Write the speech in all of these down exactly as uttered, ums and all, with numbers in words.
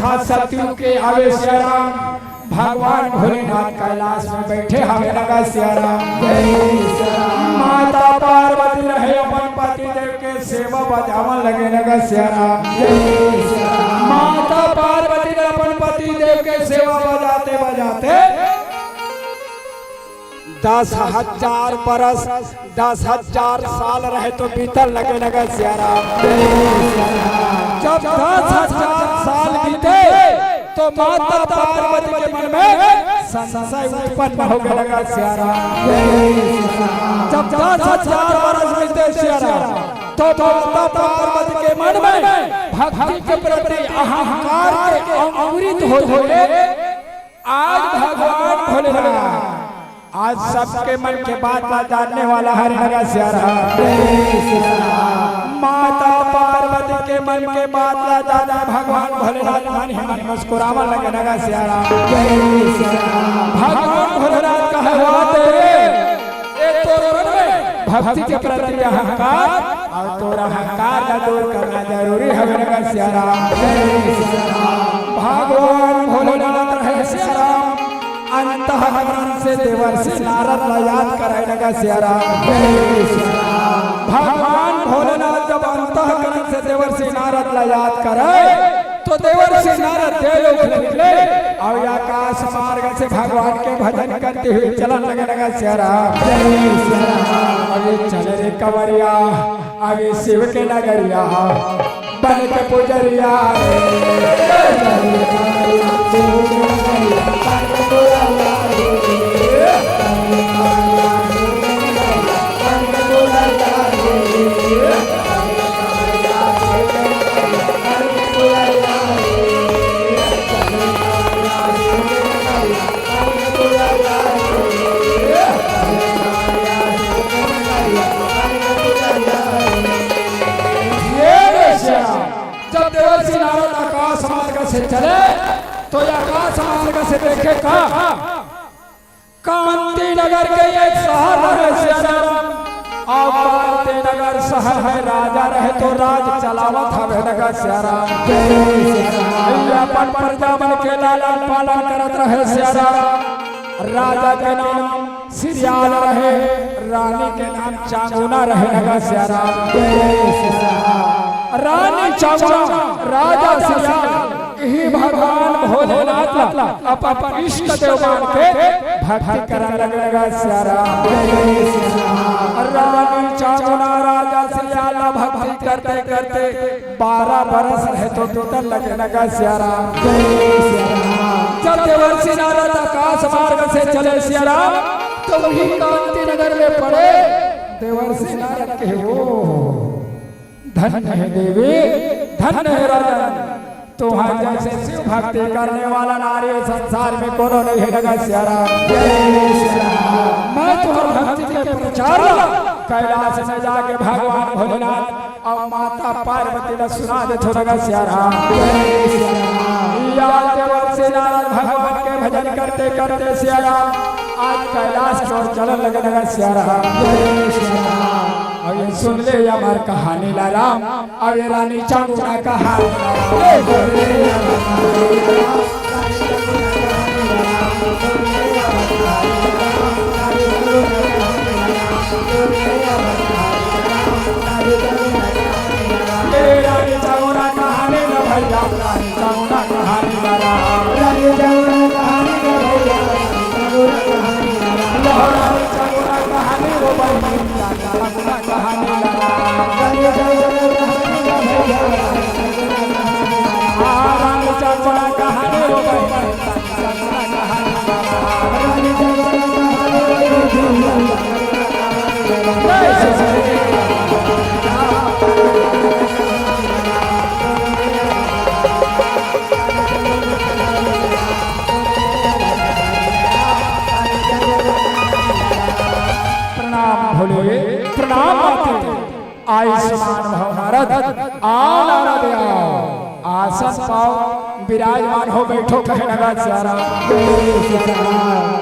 था सतयुग के आवे सिया राम, भगवान भोलेनाथ कैलाश में बैठे हवे लगा सिया राम। माता पार्वती रहे अपन पति देव के सेवा बजावन लगे लगा सिया राम। माता पार्वती ने अपन पति देव के सेवा बजाते बजाते दस हजार बरस, दस हजार साल रहे तो बीतल लगे लगा सिया राम। जब दस हजार साल बीते तो माता पार्वती के मन में संशय उत्पन्न हो गया लगा सिया राम। जब दस हजार बरस बीते सिया राम, तो माता पार्वती के मन में भक्ति के प्रति अहंकार के अंकुरित हो गए। आज भगवान भोलेनाथ आज सबके मन के बात ला जानने वाला हरे लगा सिया राम। माता पार्वती के मन के बात ला जाना भगवान भोलेनाथ मन ही मन मुस्कुरावन लगे लगा सिया राम। भगवान भोलेनाथ कहे, "वाह तेरे, ये तोर मन में भक्ति के प्रति अहंकार और तोर अहंकार ला दूर करना जरूरी हवे लगा सिया राम।" भगवान भोलेनाथ रहे सिया राम, अंतःकरण से देवर्षि नारद ला याद कराए लगा सिया राम। भगवान भोलेनाथ जब अंतःकरण से देवर्षि नारद ला याद कराए तो देवर्षि नारद देवलोक ले निकले और आकाश मार्ग से भगवान के भजन करते हुए चलन लगे लगा सिया राम। अरे चल रे कंवरिया, अरे शिव के नगरिया, बन के पुजरिया रे। ये दृश्य जब देवर्षि नारद आकाश मार्ग से चले तो ये आकाश मार्ग से देखे का कांति नगर के एक शहर रहे सिया राम। और कांति नगर शहर में राजा रहे तो राज चलावत हवे लगा सिया राम। ये अपन प्रजा मन के लालन पालन करत रहे सिया राम। राजा के नाम सिरियाल रहे, रानी के नाम चांगुना रहे लगा सिया राम। रानी चांगुना, राजा सिरियाल ही भगवान भोलेनाथ ला अपन इष्ट देव मान के भक्ति करन लगे लगा सिया राम। रानी चांगुना राजा सिरियाल ला भक्ति करते करते बारह बरस रहे तो बीतन लगे लगा सिया राम। जब देवर्षि नारद आकाश मार्ग से चले सिया राम तो वही कांति नगर में पड़े। देवर्षि नारद के, "ओ धन्य है देवी, धन्य है राजन, तुम्हारे जैसे शिव भक्ति करने वाला नारी संसार में कोनो नहीं है लगा सिया राम।" मैं तुम्हारी भक्ति के प्रचार ला कैलाश में जाके भगवान भोलेनाथ और माता पार्वती ला सुना देथों लगा सिया राम। या देवर्षि नारद भगवान के भजन करते करते सिया राम आज कैलाश की ओर चलन लगे लगा सिया राम। अब ये सुन ले, ये हमार कहानी ला राम, अब ये रानी चांगुना कहानी ला राम। ये रानी चांगुना कहानी ला भैया, रानी चांगुना कहानी ला राम। रानी चांगुना कहानी ला भैया, रानी चांगुना कहानी ला राम। रानी चांगुना कहानी ला राम। प्रणाम भोले, प्रणाम माते। आयुष्मान भव नारद, आओ नारद आओ, आसन पाओ, विराजमान हो बैठो, कहे लगा सिया राम।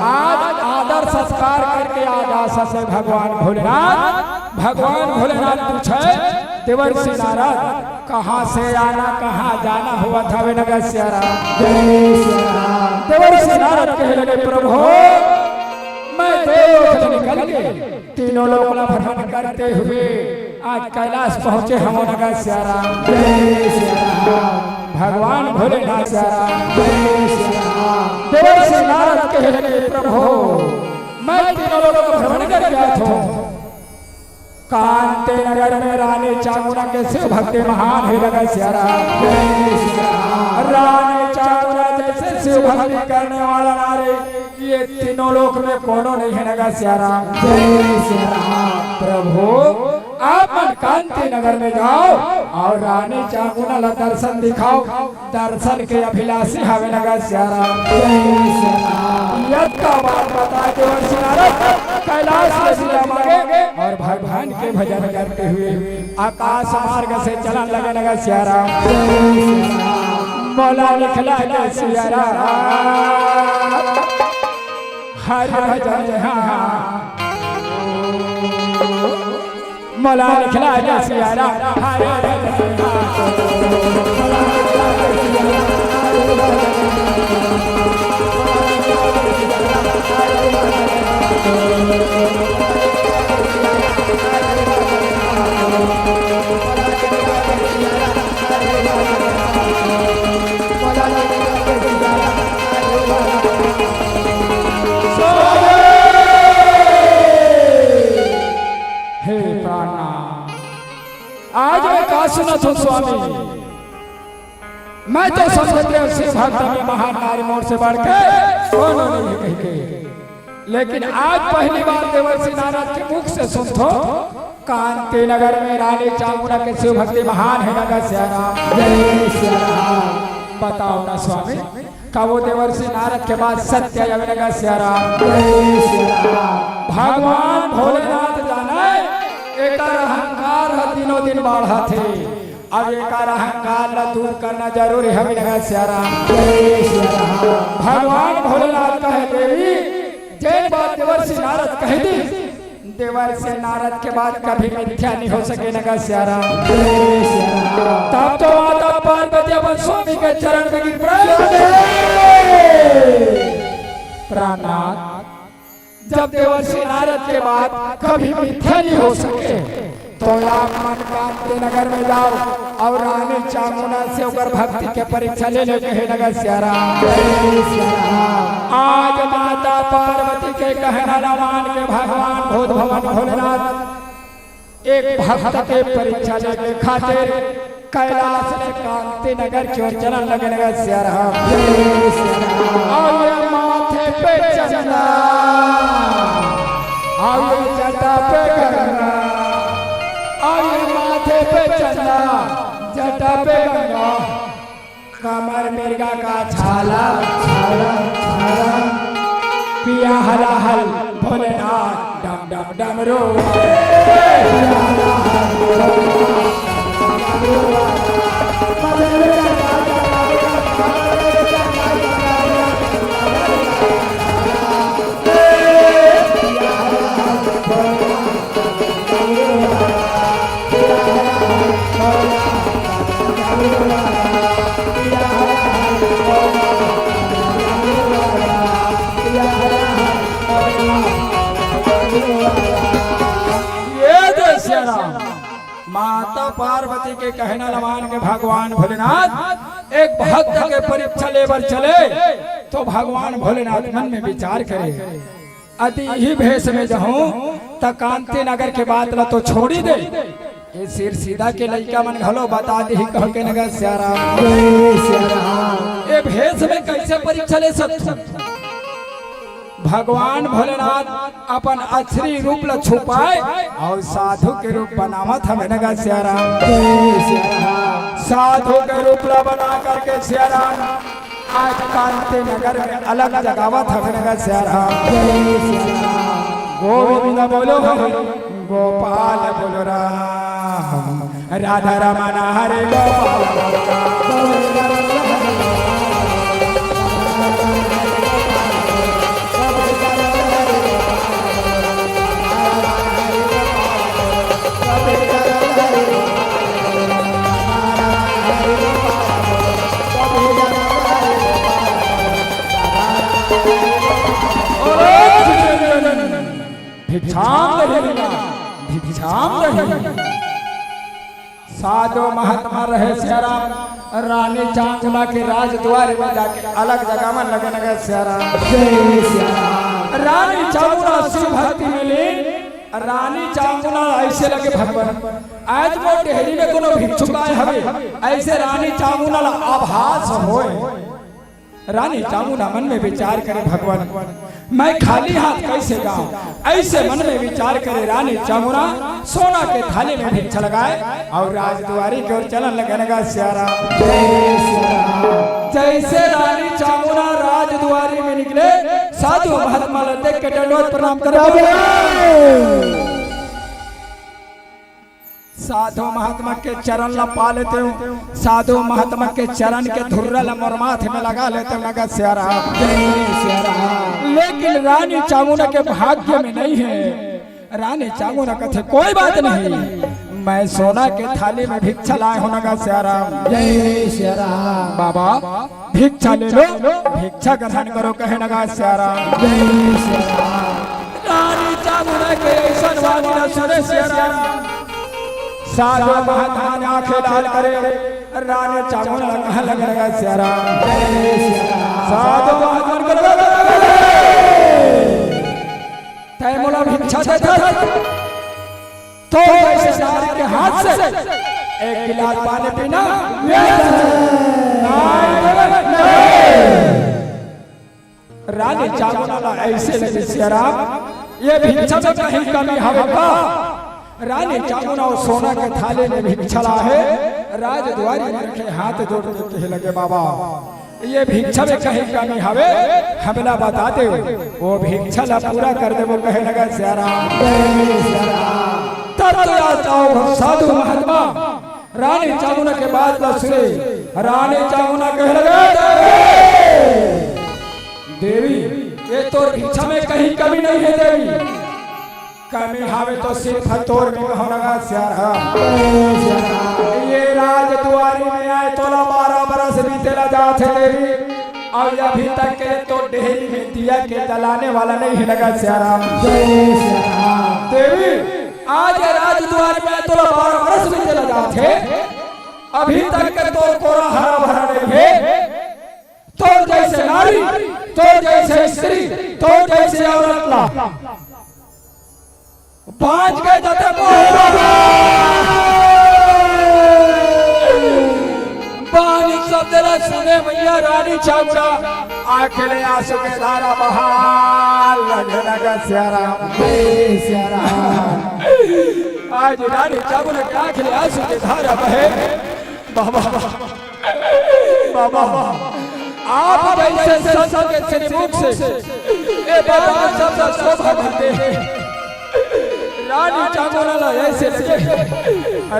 आज आदर सत्कार करके आज आसन से भगवान भोलेनाथ, भगवान भोलेनाथ पूछे, देवर्षि नारद, कहाँ से आना, कहाँ जाना होवत हवे नगा सियाराम। जय सियाराम। देवर्षि नारद कहे लगे, प्रभु, मैं देवलोक ले निकल के तीनों लोक ला भ्रमण करते हुए आज कैलाश पहुँचे हवों नगा सियाराम। जय सियाराम। भगवान भोलेनाथ सियाराम। जय सियाराम। देवर्षि नारद कहे लगे, प्रभु, मैं तीनों लोक ला भ्रमण करके आत हवों। कांति नगर में रानी चामुंडा के शिव भक्ति महान हे नगा सियाराम। रानी चामुंडा जैसे शिव भक्ति करने वाला नारी ये तीनों लोक में कोनो नहीं हे नगा सियाराम। जय सियाराम। प्रभु, आप मन कांति नगर में जाओ और रानी चामुंडा ला दर्शन दिखाओ। दर्शन के अभिलाषी हवे नगा सियाराम। जय सियाराम। यत का बात बता के देवर्षि नारद कैलाश ले विदा मांगे और भगवान के भजन करते हुए आकाश मार्ग से चलन लगे नगा सियाराम। जय सियाराम। मोला लिखला के सियाराम। हरि भजन हाँ। मोला लिखला के सियाराम। हरि भजन हाँ। हे प्राणनाथ, आज मैं का सुनत हूँ स्वामी, मैं तो समझत रहेंव शिव भक्त में महान नारी मोर से बढ़ के कोनो नहीं हे कहि के, लेकिन आज पहली बार देवर्षि नारद के मुख से सुनत हूँ, कांति नगर में रानी चामुंडा के शिव भक्ति महान हे नगा सियाराम। जय सियाराम। बताओ ना स्वामी, का वो देवर्षि नारद के बात सत्य हवे नगा सियाराम। जय सियाराम। भगवान भोलेनाथ जाने, एकर अहंकार ह दिनों दिन बाढ़त हे। अब एकर अहंकार ला दूर करना जरूरी हवे नगा सियाराम। जय सियाराम। भगवान भोलेनाथ कहे, देवी, जेन बात देवर्षि नारद कहि दिस, देवर्षि नारद के बात कभी मिथ्या नहीं हो सके नगा सियाराम। जय सियाराम। तब तो माता पार्वती अपन स्वामी के चरण में गिर पड़े। प्राणनाथ, जब देवर्षि नारद के बात कभी मिथ्या नहीं हो सके, तो आप मन कांति नगर में जाओ और रानी चामुंडा से ओकर भक्ति के परीक्षा ले ले कहे नगा सियाराम। आज माता पार्वती के कहना ला मान के भगवान भूत भवन भोलेनाथ एक भक्त के परीक्षा लेके खातिर कैलाश ले कांति नगर की ओर चलन लगे नगा सियाराम। और ये माथे पे चंदा, और ये जटा पे गंगा, और ये माथे पे चंदा, जटा पे गंगा, कमर मिर्गा का छाला, छाला, छाला। पिया हला हल भोलेनाथ, डम डम डमरू। ये जय सिया राम। माता पार्वती के कहना ल मान के भगवान भोलेनाथ एक भक्त के परीक्षा लेबर चले, तो भगवान भोलेनाथ मन में विचार करे, अति ही भेष में जहूं त कांति नगर के बात ल तो छोड़ी दे, ये सिरसीदा के लइका मन घलो बता देही कह के नगर सिया राम। जय सिया राम। ये भेष में कैसे परीक्षा ले सकथन? भगवान भोलेनाथ अपन असली रूप ल छुपाए और साधु के रूप बनावत हवे नगर सिया राम। जय सिया राम। साधु के रूप ल बना करके सिया राम आज कांति नगर में अलख जगावत हवे नगर सिया राम। जय सिया राम। गोविंद बोलो हरे, गोपाल बोलो राम, राधा रमन हरे गोपाल बोलो राम। भिक्षाम दही, भिक्षाम दही। साधु महात्मा रहे सियाराम, रानी चामुना के राजद्वार में जाके अलग जगह में लगे नगे सियाराम। जय सियाराम। रानी चामुना शिव भक्ति में लीन। रानी चामुना ऐसे लगे भगवान, आज मोर डेहरी में कोनो भिक्षुक आए हवे, ऐसे रानी चामुना ला आभास होए। रानी चामुना मन में विचार करे, भगवान, मैं खाली हाथ कैसे जाऊं? ऐसे मन में विचार करे रानी चामुना, सोना के थाली में भिक्षा लगाए और राजद्वारी की ओर चलन लगे नगा सियाराम। जय सियाराम। जैसे रानी चामुना राजद्वारी में निकले, साधु महात्मा ला देख के दंडवत प्रणाम करे। साधु महात्मा के चरण ला पा लेते हो, साधु महात्मा के चरण के धुर्रा ला मोर माथे में लगा लेते हो नगा सियाराम। जय सियाराम। लेकिन रानी चामुना के भाग्य में नहीं है। रानी चामुना कथे, कोई बात नहीं, मैं सोना के थाली में भिक्षा लाए हूँ नगा सियाराम। जय सियाराम। बाबा, भिक्षा ले लो, भिक्षा ग्रहण करो, कहे नगा सियाराम। जय सियाराम। रानी चामुना के ऐसन वाणी ला सुने सियाराम। साधु महात्मा ने आंखें लाल करे, रानी चामुना ला कहे लगे नगा सियाराम। जय सियाराम। साधु महात्मा ने कहा, तय मोला भिक्षा देता तो वैसे नारी के हाथ से एक गिलास पानी पीना। रानी चामुना ला ऐसे लगे सियाराम, ये भिक्षा में कहीं कमी हवे का? रानी चामुना वो सोना के थाली में भिक्षा ला है, राजद्वारी में रखे हाथ जोड़ के कहे लगे, बाबा, ये भिक्षा में कहीं कमी हवे, हमला बता दे, वो भिक्षा ला पूरा कर देबो, कहे लगा सियाराम। तब तो याद आओ साधु महात्मा, रानी चामुना के बात ला सुने, रानी चामुना कहे लगा, देवी, ये तोर भिक्षा में कहीं कमी नहीं है देवी, कमी हावे तो सिर्फ तोर में हो नगा सियाराम। ये राजद्वारी में आए तोला बारह बरस बीते ला जात हे देवी, और अभी तक के तो डेहरी में दिया के जलाने वाला नहीं है नगा सियाराम। जय सियाराम। देवी, आज ये राजद्वारी में आए तोला बारह बरस बीते ला जात हे, अभी तक के तोर कोरा हरा भरा नहीं है। तोर जैसे नारी, तोर जैसे स्त्री, तोर जैसे औरत ला बांझ के जते मोहरा। बांझ शब्द ला सुने मैया रानी चामुना, आंखें ले आंसू के धारा बहाए लगे नगा सियाराम। जय सियाराम। आज रानी चामुना के आंखें ले आंसू के धारा बहे। बाबा, बाबा, आप जैसे संत के श्रीमुख से ये बात शब्द शोभा देते हैं। रानी चामुना ला ऐसे लगे,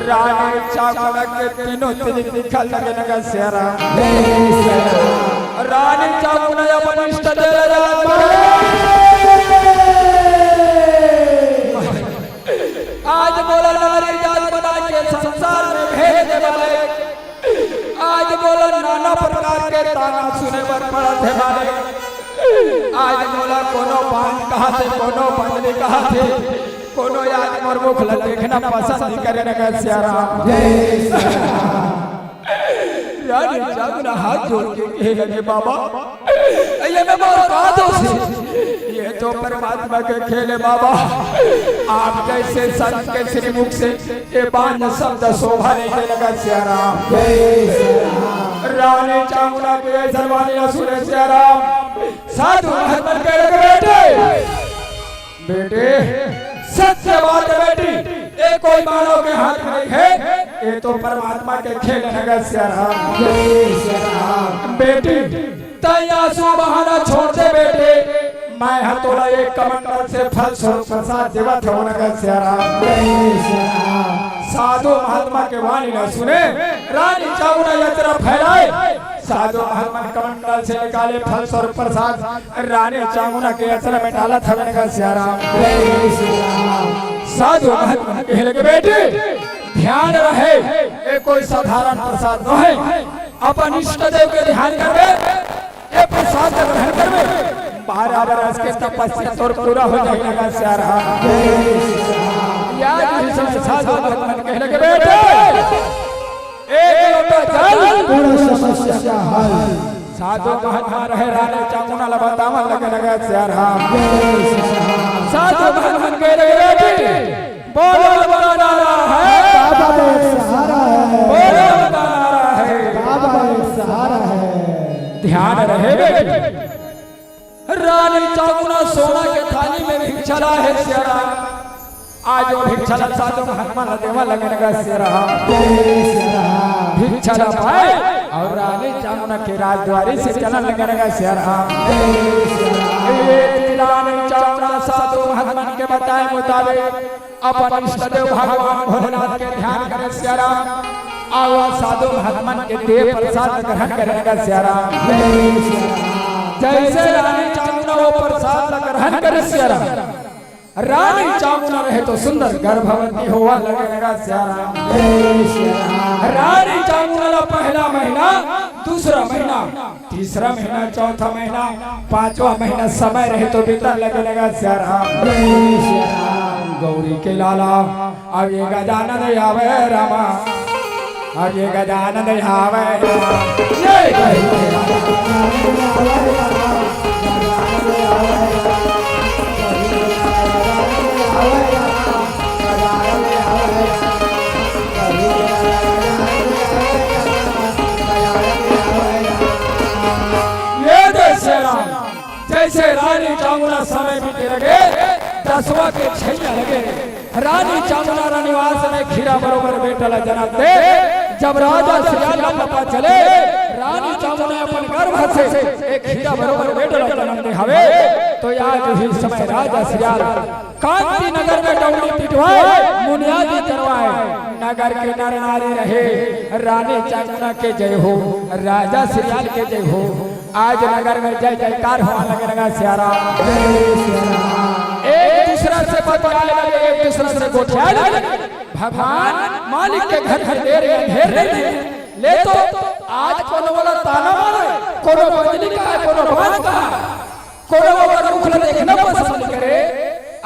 रानी चामुना के तीनों तिरिक निकल लगे नगा सियाराम। रानी चामुना अपन इष्ट देव ला आज मोला नारी जात बना के संसार में भेज दे वाले, आज मोला नाना प्रकार के ताना सुने बर पड़त हे मालिक। आज मोला कोनो बांझ कहाथे, कोनो बंदली कहाथे, कोनो आज मोर मुख ला देखना पसंद नहीं करे नगा सियाराम। जय सियाराम। रानी चामुना हाथ जोड़ के कहे लगे, बाबा, ये में मोर का दोष हे? ये तो परमात्मा के खेल हे बाबा। आप जैसे संत के श्रीमुख से ये बांझ शब्द शोभा नहीं दे नगा सियाराम। जय सियाराम। रानी चामुना के ऐसन वाणी ला सुने सियाराम, साधु महात्मा के लगे, बेटे, बेटे, सत्य बात है बेटी, ये कोई मानव के हाथ में नहीं है, ये तो परमात्मा के खेल हे नगा सियाराम। जय सियाराम। बेटी, तैं आंसू बहाना छोड़ दे बेटे, मैं हा तोला एक कमंडल से फल स्वरूप प्रसाद देवत हंव नगा सियाराम। जय सियाराम। साधु महात्मा के वाणी ला सुने, रानी चामुना अचरा फैलाए, साधु महात्मा कमंडल से निकाले फल स्वरूप प्रसाद, रानी चामुना के अचरा में डालत हवे नगा सियाराम। जय सियाराम। साधु महात्मा कहे लगे, बेटी, ध्यान रहे, ये कोई साधारण प्रसाद नहीं है। अपन इष्ट देव के ध्यान करबे, ये प्रसाद के ग्रहण करबे, बारह बरस के तपस्या तोर पूरा हो जाए लगा सियाराम। याद ही समय साधु महात्मा कहे लगे, "बेटे, एक लोटा जल पूर्ण समस्या हल।" साधु महात्मा रहे रानी चामुना ला बतावन लगे लगा सियाराम। साधु महात्मा कहे लगे, "बेटी, बोलो बता रहा है, बाबा एक सहारा है। बोलो बता रहा है, बाबा एक सहारा है।" ध्यान रहे बेटी, रानी चामुना सोना के थाली में भिक्षा लाए हे सियाराम। आज वो भिक्षा ला साधु महात्मा ला देवा लगे लगा सियाराम। भिक्षा ला पाए और रानी चामुना के राजद्वारी से चलन लगे लगा सियाराम। ये रानी चामुना साधु महात्मा के बताए मुताबिक अपन इष्ट देव भगवान भोलेनाथ के ध्यान करे सियाराम। और साधु महात्मा के देव प्रसाद ग्रहण करे लगा सियाराम। जैसे रानी चामुना वो प्रसाद ला ग्रहण करे सियाराम, रानी चामुना रहे तो सुंदर गर्भवती होवा लगे लगा सियाराम। रानी चामुना ला पहला महीना, दूसरा महीना, तीसरा महीना, चौथा महीना, पांचवा महीना समय रहे तो बीता लगे लगा सियाराम। गौरी के लाला, अब ये गजानन आवे रामा, अब ये गजानन आवे रामा। ये ये दे सियाराम, जैसे रानी चामुना समय बीते लगे, दसवां के छैया लगे। रानी चामुना रा निवास में खीरा बरोबर बेटा ला जन्म दे। जब राजा सियाल ला पता चले, रानी चामुना अपन गर्भ से एक खीरा बरोबर बेटा ला जन्म दे हवे, तो आज ही समय राजा सियाल कांति नगर में डौंडी पिटवाए, मुनियादी करवाए। नगर के नर नारी रहे, रानी चामुना के जय हो, राजा सियाल के जय हो। आज नगर में जय जयकार होवा लगे लगा सियाराम। एक दूसरा से बतियाए लगे, एक दूसरा से गोठियाए लगे। भगवान मालिक के घर में देर या अंधेर नहीं है। ले तो आज कोनो वाला ताना मारे, कोनो बजली का है, कोनो बांस का है, कोनो ओकर रुख ला देखना पसंद करे।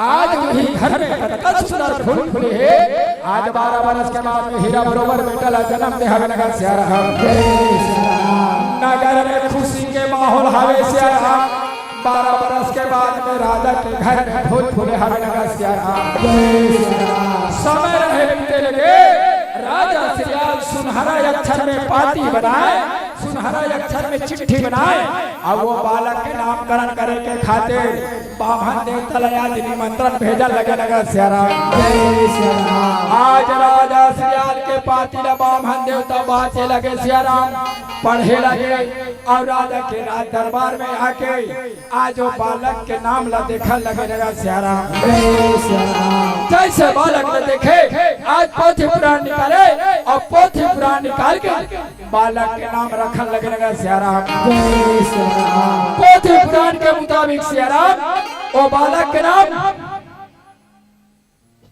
आज वही घर में कतका सुंदर फूल फूले हे। आज बारह बरस के बाद में हीरा बरोबर बेटा ला जन्म दे हवे लगा सियाराम। नगर में खुशी के माहौल हवे सियाराम। बारह बरस के बाद में राजा के घर में फूल फूले हवे लगा सियाराम। समय रहे बीते लगे, राजा सियाल सुनहरा अक्षर में पाती बनाए, सुनहरा अक्षर में चिट्ठी बनाए, अब वो बालक के नामकरण करे के खातिर बाम्हन देवता ला आज निमंत्रण भेजल लगे लगा सियाराम। आज राजा सियाल के पाती ला बाम्हन देवता बांचे लगे सियाराम, पढ़े लगे और राजा के राज दरबार में आके आज वो बालक के नाम ला देखल लगे लगा सियाराम। जैसे बालक ला देखे, आज पोथी पुराण निकाले और पोथी पुराण निकाल के बालक के नाम रखल लगे लगा सियाराम। पोथी पुराण के मुताबिक सियाराम, ओ बालक के नाम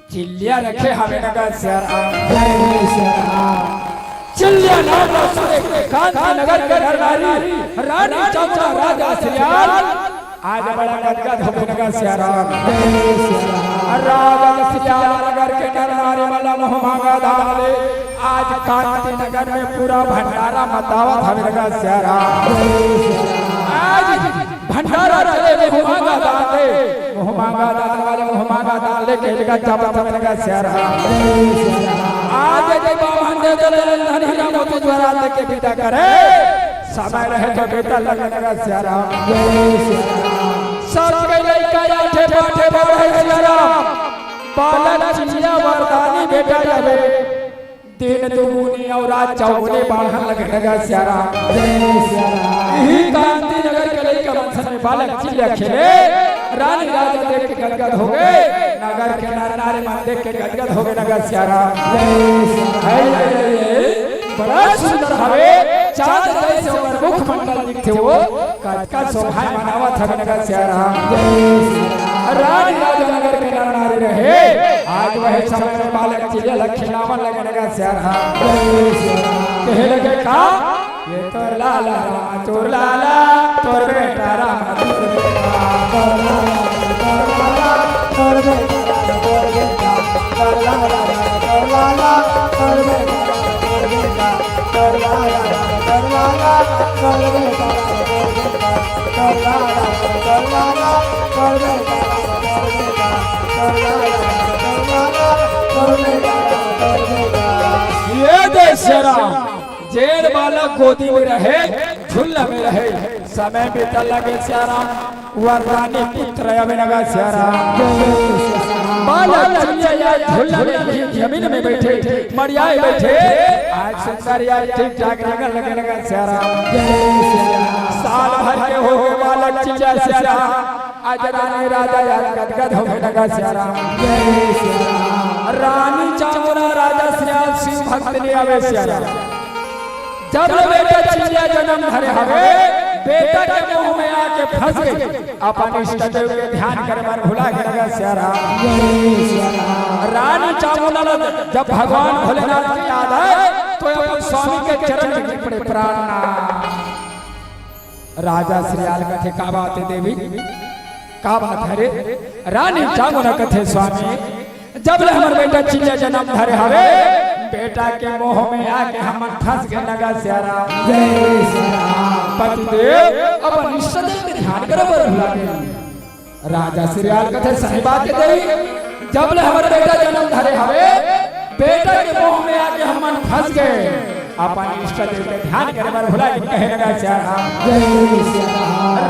चिल्लिया रखे हवे लगा सियाराम। चिल्लिया नाम ला सुने के कांति नगर के नर नारी, रानी चामुना, राजा सियाल, आज बड़ा गदगद होके लगा सियाराम। राजा सियाल नगर के नर नारी मन ला मुंह मांगा दान दे। आज कांति नगर में पूरा भंडारा मचावत हवे लगा सियाराम। आज भंडारा चले, मुंह मांगा दान दे, मुंह मांगा दान वाले मुंह मांगा दान लेके लगा जावत हवे लगा सियाराम। आज दे बामन दे दे धन हीरा मोती जवाहरात लेके विदा करे। समय रहे तो बेटा लगे लगा सियाराम। सबके लइका आठे पाठे बढ़े सियाराम। बालक चिल्लिया वरदानी बेटा जावे। दिन दुगुनी और रात चौगुनी बाढ़न लगे लगा सियाराम। यही कांति नगर के लइका मन संग में बालक चिल्लिया खेले। रानी राजा देख के गदगद हो गए। नगर के नर नारी मन देख के गदगद हो गए लगा सियाराम। है, है, है, है। बड़ा सुंदर हवे, चांद जैसे ओकर मुखमंडल दिखथे वो, कतका शोभा मनावत हवे नगर सियाराम। रानी राजा नगर के नर नारी रहे, आज वही समय में बालक चिल्लिया ला खिलावन लगे नगर सियाराम। कहे लगे का? ये तोर लाला रामा तोर लाला, तोर बेटा रामा तोर बेटा। ये दे सियाराम, जेन बालक गोदी में रहे, झुल्ला में रहे, समय बीतल लगे सियाराम, वर रानी पुत्र अवे लगा सियाराम। बालक चिल्ला या झुल्ला में ही जमीन में बैठे, मड़ियाए बैठे, आज सुंदर या ठीक ठाक रंगन लगे लगा सियाराम। साल भर के हो गए बालक चिल्ला सियाराम, आज रानी राजा यार गदगद हो गए लगा सियाराम। रानी चामुंडा राजा सियाल शिव भक्त ले आवे सियाराम। जब ले बेटा चिल्ला जन्म धरे हवे, बेटा के मोह में आके फंस गए, अपन इष्ट देव के ध्यान करे बर भुला के लगा सियाराम। रानी चामुंडा ला जब भगवान भोलेनाथ की याद आए, तो अपन स्वामी के चरण में गिर पड़े, प्राणनाथ। राजा सियाल कथे, "का बात है देवी, का बात है रे?" रानी चामुंडा कथे, "स्वामी, जब ले हमर बेटा चिल्ला जन्म धरे हवे, बेटा के मोह में आके हमन फंस गए लगा सियाराम।" पतिदेव अपन इष्ट देव के ध्यान करे बर भुला गए। राजा सियाल कथे, "सही बात है देवी, जब ले हमर बेटा जन्म धरे हवे, बेटा के मोह में आके हमन फंस गए, अपन इष्ट देव के ध्यान करे बर भुला गए," कहे लगा सियाराम।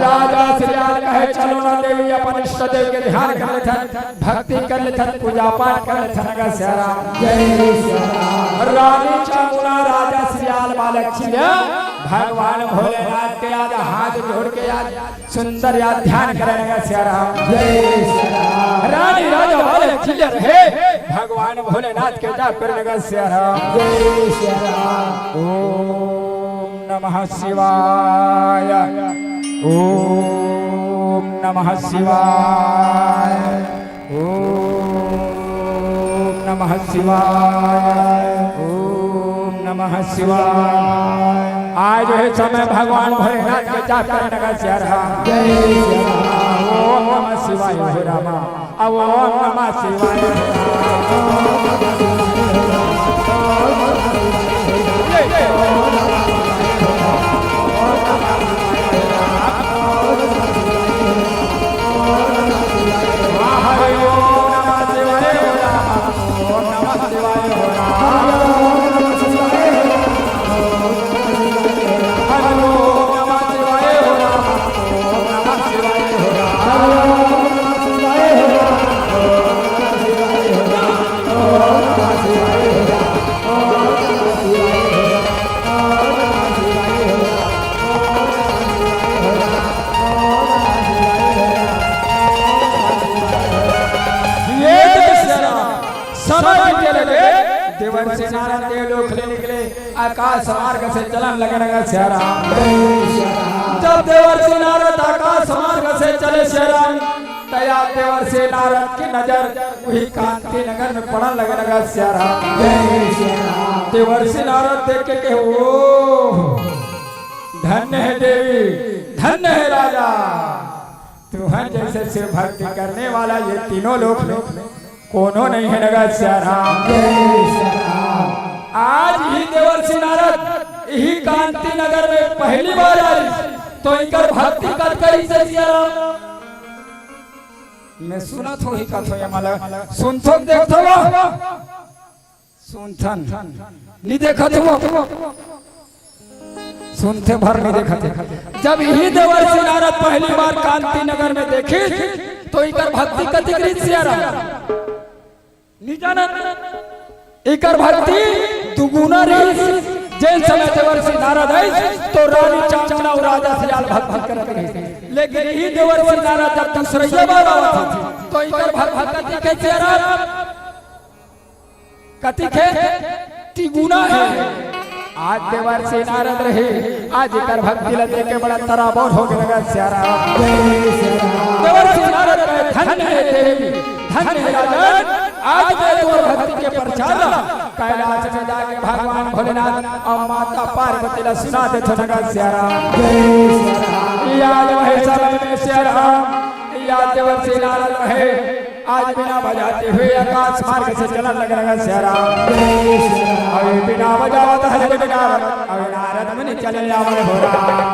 राजा सियाल कहे, "चलो ना देवी, अपन इष्ट देव के ध्यान कर लेथन, भक्ति कर लेथन, पूजा पाठ कर लेथन लगा सियाराम।" रानी चामुंडा राजा सियाल बालक चिल्ला भगवान भोलेनाथ के आज हाथ जोड़ के आज सुंदर या ध्यान करे लगा सियाराम। रानी राजा वाले चिल्ला रहे, भगवान भोलेनाथ के जाप करे लगा सियाराम। ओम नमः शिवाय, ओम नमः शिवाय, ओम नमः शिवाय, ओम नमः शिवाय। आज हे समय भगवान भोलेनाथ के जाप करे लगा सियाराम। ओम नमः शिवाय हो रामा, अब ओम नमः शिवाय। ये दे सियाराम, समय बीते लगे, देवर्षि नारद देवलोक ले निकले, आकाश मार्ग से चलन लगे लगा सियाराम। जब देवर्षि नारद आकाश मार्ग से चले सियाराम, तया देवर्षि नारद की नजर वही कांति नगर में पड़न लगे लगा सियाराम। देवर्षि नारद देख के कहे, "ओ, धन्य है देवी, धन्य है राजा, तुहर जैसे शिव भक्ति करने वाला ये तीनों लोक में कोनो नहीं है लगा सियाराम।" आज ही देवर्षि नारद यही कांति नगर में पहली बार आए, तो इनकर भक्ति कत करी से सियाराम। मैं सुनत हो ही कथो ये मला सुनथो देखथो। सुनथन, नी देखत हो? सुनथे भर नी देखत हे। जब ही देवर्षि नारद पहली बार कांति नगर में देखिस, तो इकर भक्ति कतिक रहिस सियाराम? नी जानत। इकर भक्ति दुगुना रहिस। जेन समय देवर्षि नारद आइस, तो रानी चामुंडा अउ राजा सियाल भक्ति करत रहिस। लेकिन ही देवर्षि नारद जब दूसरइया बार आवत हे, तो इकर भक्ति कतिक हे सियाराम? कतिक हे? तिगुना हे। आज देवर्षि नारद रहे, आज एकर भक्ति ल देख के बड़ा तराबोर हो गे लगा सियाराम। देवर्षि नारद कहे, "धन्य हे देवी, धन्य हे राजन, आज मैं तोर भक्ति के प्रचार ला कैलाश में जाके भगवान भोलेनाथ अउ माता पार्वती ला सुना देथों लगा सियाराम।" याद वही समय में सियाराम, याद देवर्षि नारद रहे, आज बीना बजाते हुए आकाश मार्ग से चलन लगे लगा सियाराम। अभी बीना बजावत हरे बीना, अभी नारद मुनि चले आवे हो राम।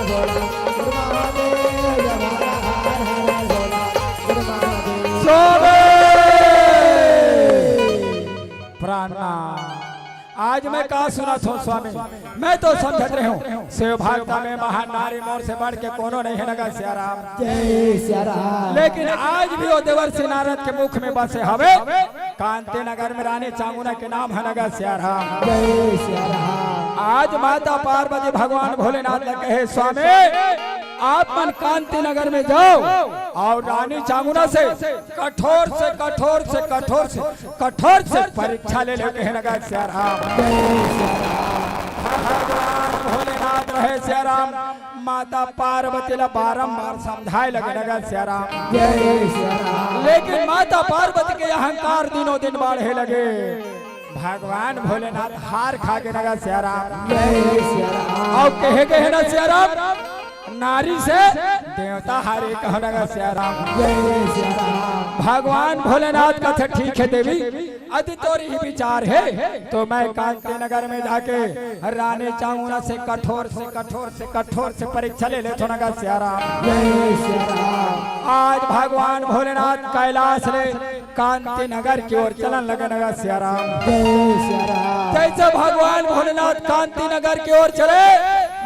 स्वामी। प्राण आज मैं का सुनत हूँ स्वामी, मैं तो समझत रहे हूँ शिव भक्ता में महान नारी मोर से बढ़ के कोनो नहीं है नगा सियाराम। जय सियाराम। लेकिन आज भी वो देवर्षि नारद के मुख में बसे हवे, कांति नगर में रानी चामुना के नाम है नगा सियाराम। जय सियाराम। आज माता पार्वती भगवान भोलेनाथ ने कहे, स्वामी आप मन कांति नगर में जाओ और रानी चामुना से कठोर से कठोर से कठोर से कठोर से परीक्षा ले लेते हैं नगा सियाराम। भगवान भोलेनाथ रहे सियाराम, माता पार्वती ला बारंबार समझाए लगे नगा सियाराम। लेकिन माता पार्वती के अहंकार दिनों दिन बढ़े लगे। भगवान भोलेनाथ हार खा के नगा सियाराम। और कहे गए ना सियाराम, नारी से देवता हारे कहो नगा सियाराम। भगवान भोलेनाथ कथे, ठीक है देवी, अदि तोर ही विचार है, तो मैं कांति नगर में जाके रानी चामुना से कठोर से कठोर से कठोर से परीक्षा ले लेथो नगा सियाराम। आज भगवान भोलेनाथ कैलाश ले कांति नगर की ओर चलन लगे नगा सियाराम। जैसे भगवान भोलेनाथ कांति नगर की ओर चले,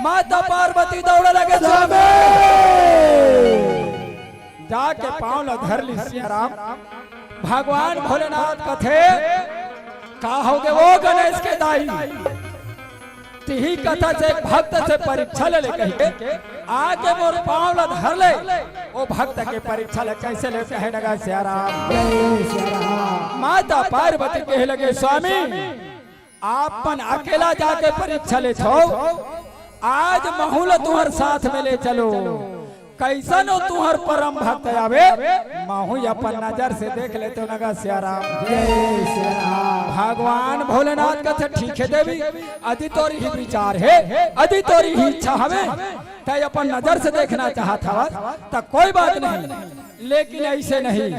माता पार्वती दौड़े लगे स्वामी। जाके पांव ला धर लिस सियाराम। भगवान भोलेनाथ कथे, "का होगे वो गणेश के दाई? तिही कथा से भक्त से परीक्षा ले ले कहिके आके मोर पांव ला धर ले।" ओ भक्त के परीक्षा ले कैसे ले कहे लगा सियाराम। जय सियाराम। माता पार्वती कहे लगे, "स्वामी, आप मन अकेला जाके परीक्षा लेथो, आज महू ल तुंहर साथ में ले चलो। कैसन ओ तुंहर परम भक्त आवे, महू अपन नजर से देख लेथों नगा सियाराम।" जय सियाराम। भगवान भोलेनाथ कथे, "ठीक हे देवी, अदि तोर इही विचार हे, अदि तोर इही इच्छा हवे, तैं अपन नजर से देखना चाहत हवस, त कोई बात नहीं, लेकिन ऐसे नहीं।"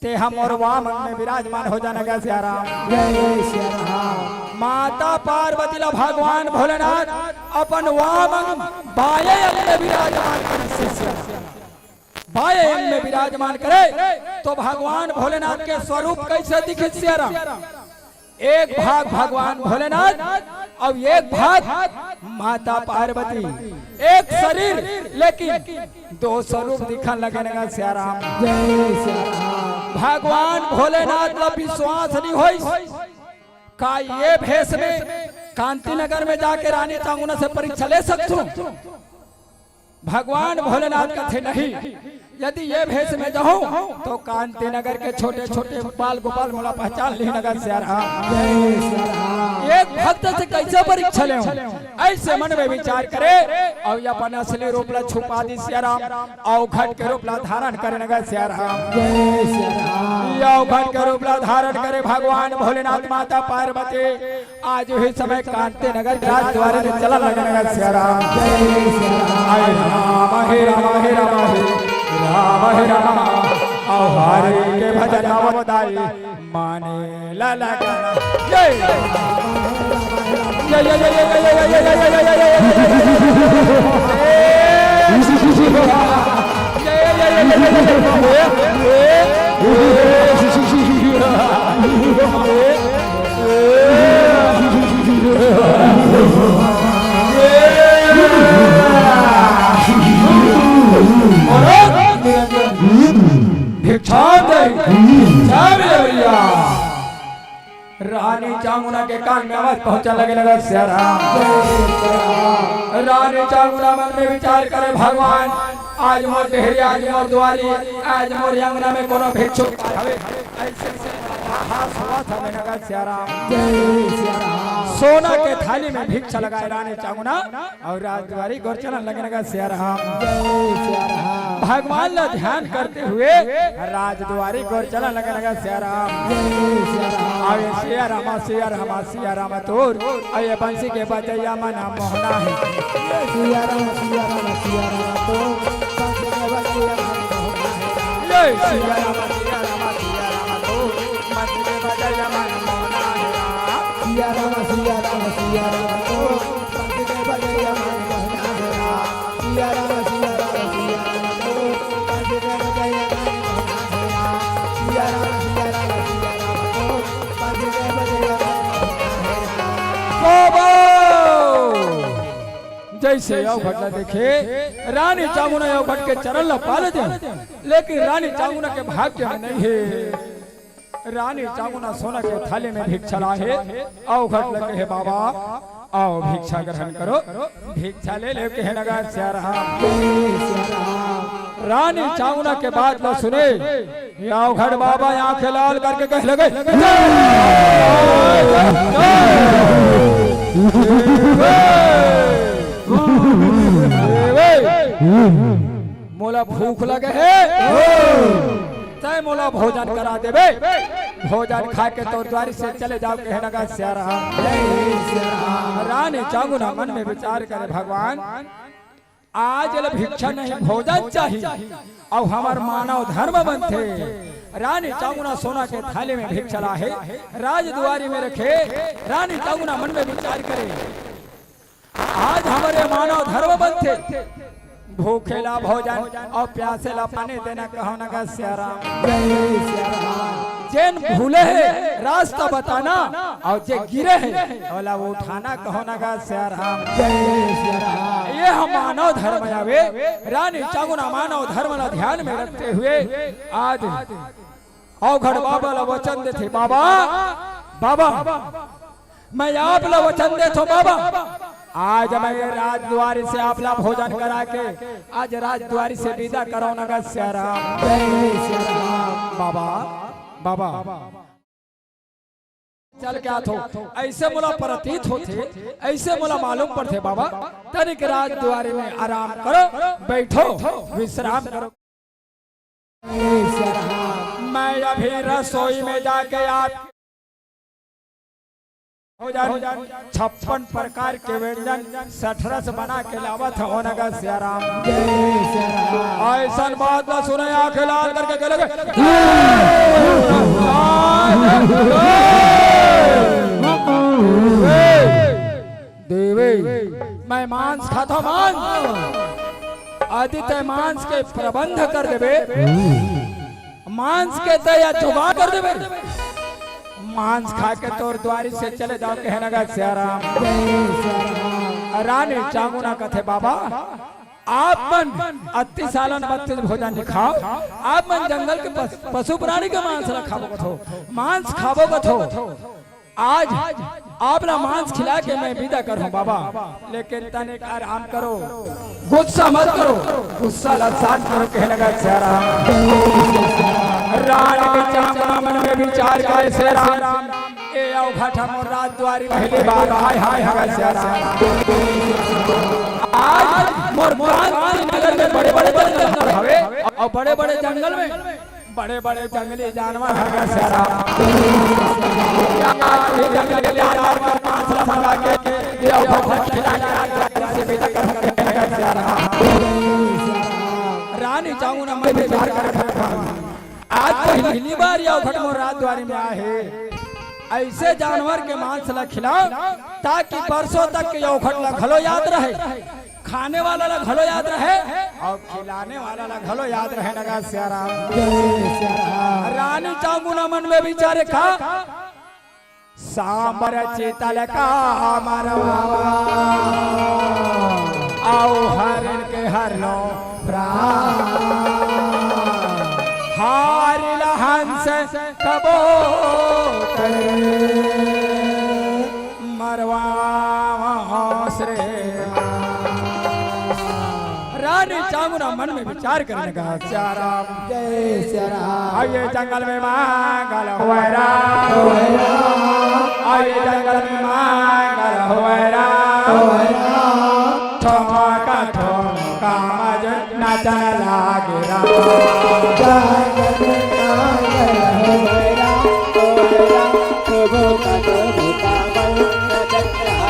तें ह मोर वाम अंग में विराजमान हो जा नगा सियाराम। जय सियाराम। माता पार्वती ला भगवान भोलेनाथ अपन वाम अंग, बाएं अंग में विराजमान करे सियाराम। बाएं अंग में विराजमान करे तो भगवान भोलेनाथ के स्वरूप कैसे दिखे सियाराम? एक भाग भगवान भोलेनाथ अउ एक भाग माता पार्वती, एक शरीर लेकिन दो स्वरूप दिखन लगे नगा सियाराम। जय सियाराम। भगवान भोलेनाथ ला विश्वास नहीं होइस, का ये भेष में कांति नगर में जाके रानी चांगुना से परीक्षा ले सकथों? भगवान भोलेनाथ कथे, "नहीं, यदि ये भेष में जाहूं तो कांति नगर के छोटे छोटे बाल गोपाल मोला पहचान लिही नगा सियाराम।" जय सियाराम। एक भक्त से कैसे परीक्षा लेहूं? ऐसे मन में विचार करे अउ अपन असली रूप ला छुपा दिस सियाराम, अवघट के रूप ला धारण करे नगा सियाराम। जय सियाराम। अवघट के रूप ला धारण करे भगवान भोलेनाथ, माता पार्वती आज उही समय कांति नगर के राजद्वारी में चलत लगे नगा सियाराम। जय सियाराम। हरे राम, हरे राम, हरे राम, हरे राम, हरे राम। अउ हरि के भजन अवतारी माने ला लगा। जय। जय, जय, जय। भिक्षा दे, भिक्षा मिले भैया। रानी चामुना के कान में आवाज पहुंचा लगे नगा सियाराम। रानी चामुना मन में विचार करे, "भगवान, आज मोर डेहरी, आज मोर दुआरी, आज मोर अंगना में कोनो भिक्षुक हवे।" ऐसे हाथ होवत हवे नगा सियाराम। जय सियाराम। सोना के थाली में भिक्षा लगाए रानी चामुना अउ राजद्वारी गोर चलन लगे नगा सियाराम। जय सियाराम। भगवान ला ध्यान करते हुए राजद्वारी गोर चलन लगे नगा सियाराम। जय सियाराम। अउ सियाराम, सियाराम, सियाराम तोर, अउ ये बंसी के बजैया मन मोहना हे। सियाराम, सियाराम, सियाराम तोर, बंसी के बजैया मन मोहना हे। जय सियाराम, सियाराम, सियाराम तोर, बंसी के बजैया मन मोहना हे। सियाराम, सियाराम, सियाराम तोर, बंसी के बजैया मन मोहना हे। सियाराम, सियाराम, सियाराम तोर, बंसी के बजैया मन मोहना हे। सियाराम, सियाराम, सियाराम तोर, बंसी के बजैया मन मोहना हे। बाबा! जैसे अवघट ला देखे, रानी चामुना अवघट के चरण ला पाले दे, लेकिन रानी चामुना के भाग्य में नहीं हे। रानी चामुना सोना के थाली में भिक्षा लाए हे, अवघट ला कहे, "बाबा, आओ भिक्षा ग्रहण करो।" भिक्षा ले ले कहे नगा सियाराम। रानी चामुना के बात ला सुने, अवघट बाबा आंखें लाल करके कहे लगे, "मोला भूख लगे हे, तैं मोला भोजन करा देबे, भोजन खा के तोर द्वारी से चले जाओ," कहे नगा सियाराम। रानी चामुना मन में विचार करे, भगवान, आज ले भिक्षा नहीं, भोजन चाहिए, अउ हमर मानव धर्म बनथे। रानी चामुना सोना के थाली में भिक्षा लाए हे, राजद्वारी में रखे। रानी चामुना मन में विचार करे, आज हमर मानव धर्म बनथे, भूखे ला भोजन अउ प्यासे ला पानी देना, कहो नगा सियाराम। जय सियाराम। जेन भूले हे रास्ता बताना, अउ जे गिरे हे ओला उठाना, कहो न गा सियाराम। जय सियाराम। ये ह मानव धर्म आवे। रानी चांगुना मानव धर्म ला ध्यान में रखते हुए आज अवघड़ बाबा ला वचन देथे, बाबा, बाबा, मैं आप ला वचन देथों बाबा, आज मैं राजद्वारी से आप ला भोजन करा के आज राजद्वारी से विदा करौं न गा सियाराम। जय सियाराम। बाबा, बाबा, चल के आथों, अइसे मोला प्रतीत होथे, अइसे मोला मालूम पड़थे बाबा, तनिक राजद्वारी में आराम करो, बैठो, विश्राम करो। मैं अभी रसोई में जाके आप भोजन छप्पन प्रकार के व्यंजन सठरस बना के लावत हौं न गा सियाराम। जय सियाराम। अइसन बात ला सुने आंखें लाल करके कहे लगे, देवी, मैं मांस खाथों, मांस। यदि तैं मांस के प्रबंध कर देबे, मांस के तैं या जुगाड़ कर देबे, मांस खा के तोर द्वारी से चले जाओं, कहे न गा सियाराम। रानी चांगुना कथे, बाबा, आप मन अति सालन बत्तीस भोजन नइ खाव, आप मन जंगल के पस-, पशु प्राणी के मांस ला खाबो कथो, मांस खाबो कथो। आज आप ला मांस खिला के मैं विदा करहूं बाबा, लेकिन तनिक आराम करो, गुस्सा मत करो, गुस्सा ला शांत करो, कहे न गा सियाराम। रानी चांगुना मन में विचार करे, सियाराम, ए अवघड़ मोर राजद्वारी पहली बार आय हावय न गा सियाराम। आज मोर कांति नगर में बड़े-बड़े जंगल हवे, अउ बड़े-बड़े जंगल में बड़े-बड़े जंगली जानवर हवे गा सियाराम। आज भी जंगली जानवर के मांस ला मंगा के ये अवघड़ खिला के राजद्वारी से विदा करहूं, कहे न गा सियाराम। रानी चांगुना मन में विचार करे, आज पहली बार ये अवघड़ मोर राजद्वारी में आए हे। अइसे जानवर के मांस ला खिलाव, ताकि बरसों तक के अवघड़ ला घलो याद रहे, खाने वाला ला घलो याद रहे, अउ खिलाने वाला ला घलो याद रहे न गा सियाराम। जय सियाराम। रानी चांगुना मन में विचारे का, सांबर चीतल का मरवावा, अउ हरिन के हर लो प्राण, हारिला हंस कबूतर मरवावा श्रीमान। रानी चांगुना मन में विचार करे न गा सियाराम। जय सियाराम। आइए जंगल में मंगल होय राम। होय राम। आइए जंगल में मंगल होय राम। होय राम। ठुमका ठुमका मज नचन लागे राम। जंगल में मंगल होय राम। होय राम। ठुमका ठुमका मज नचन लागे राम।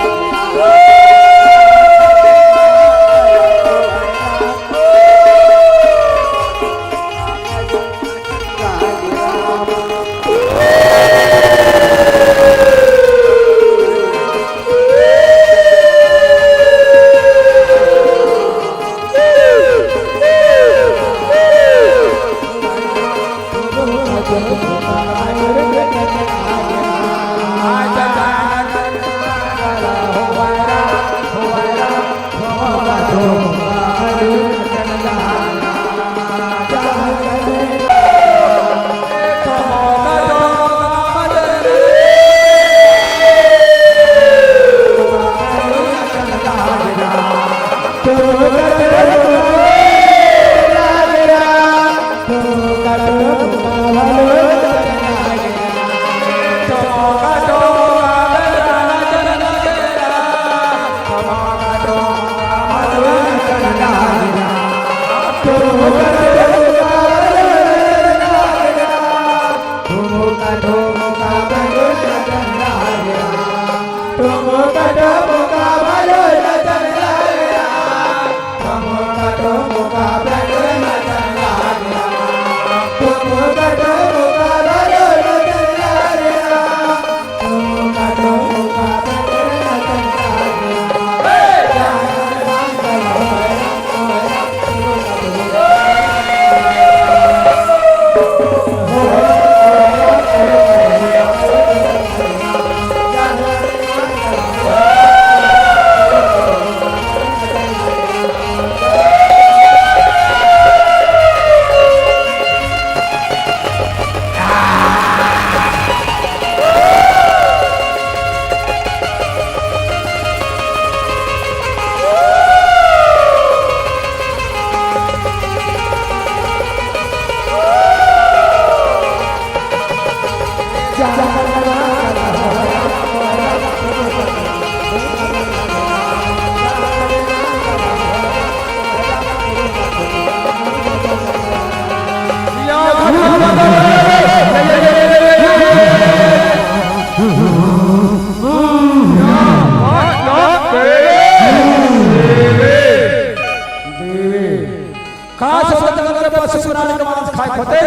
का समझ के पशु प्राणी के मांस खाए होते,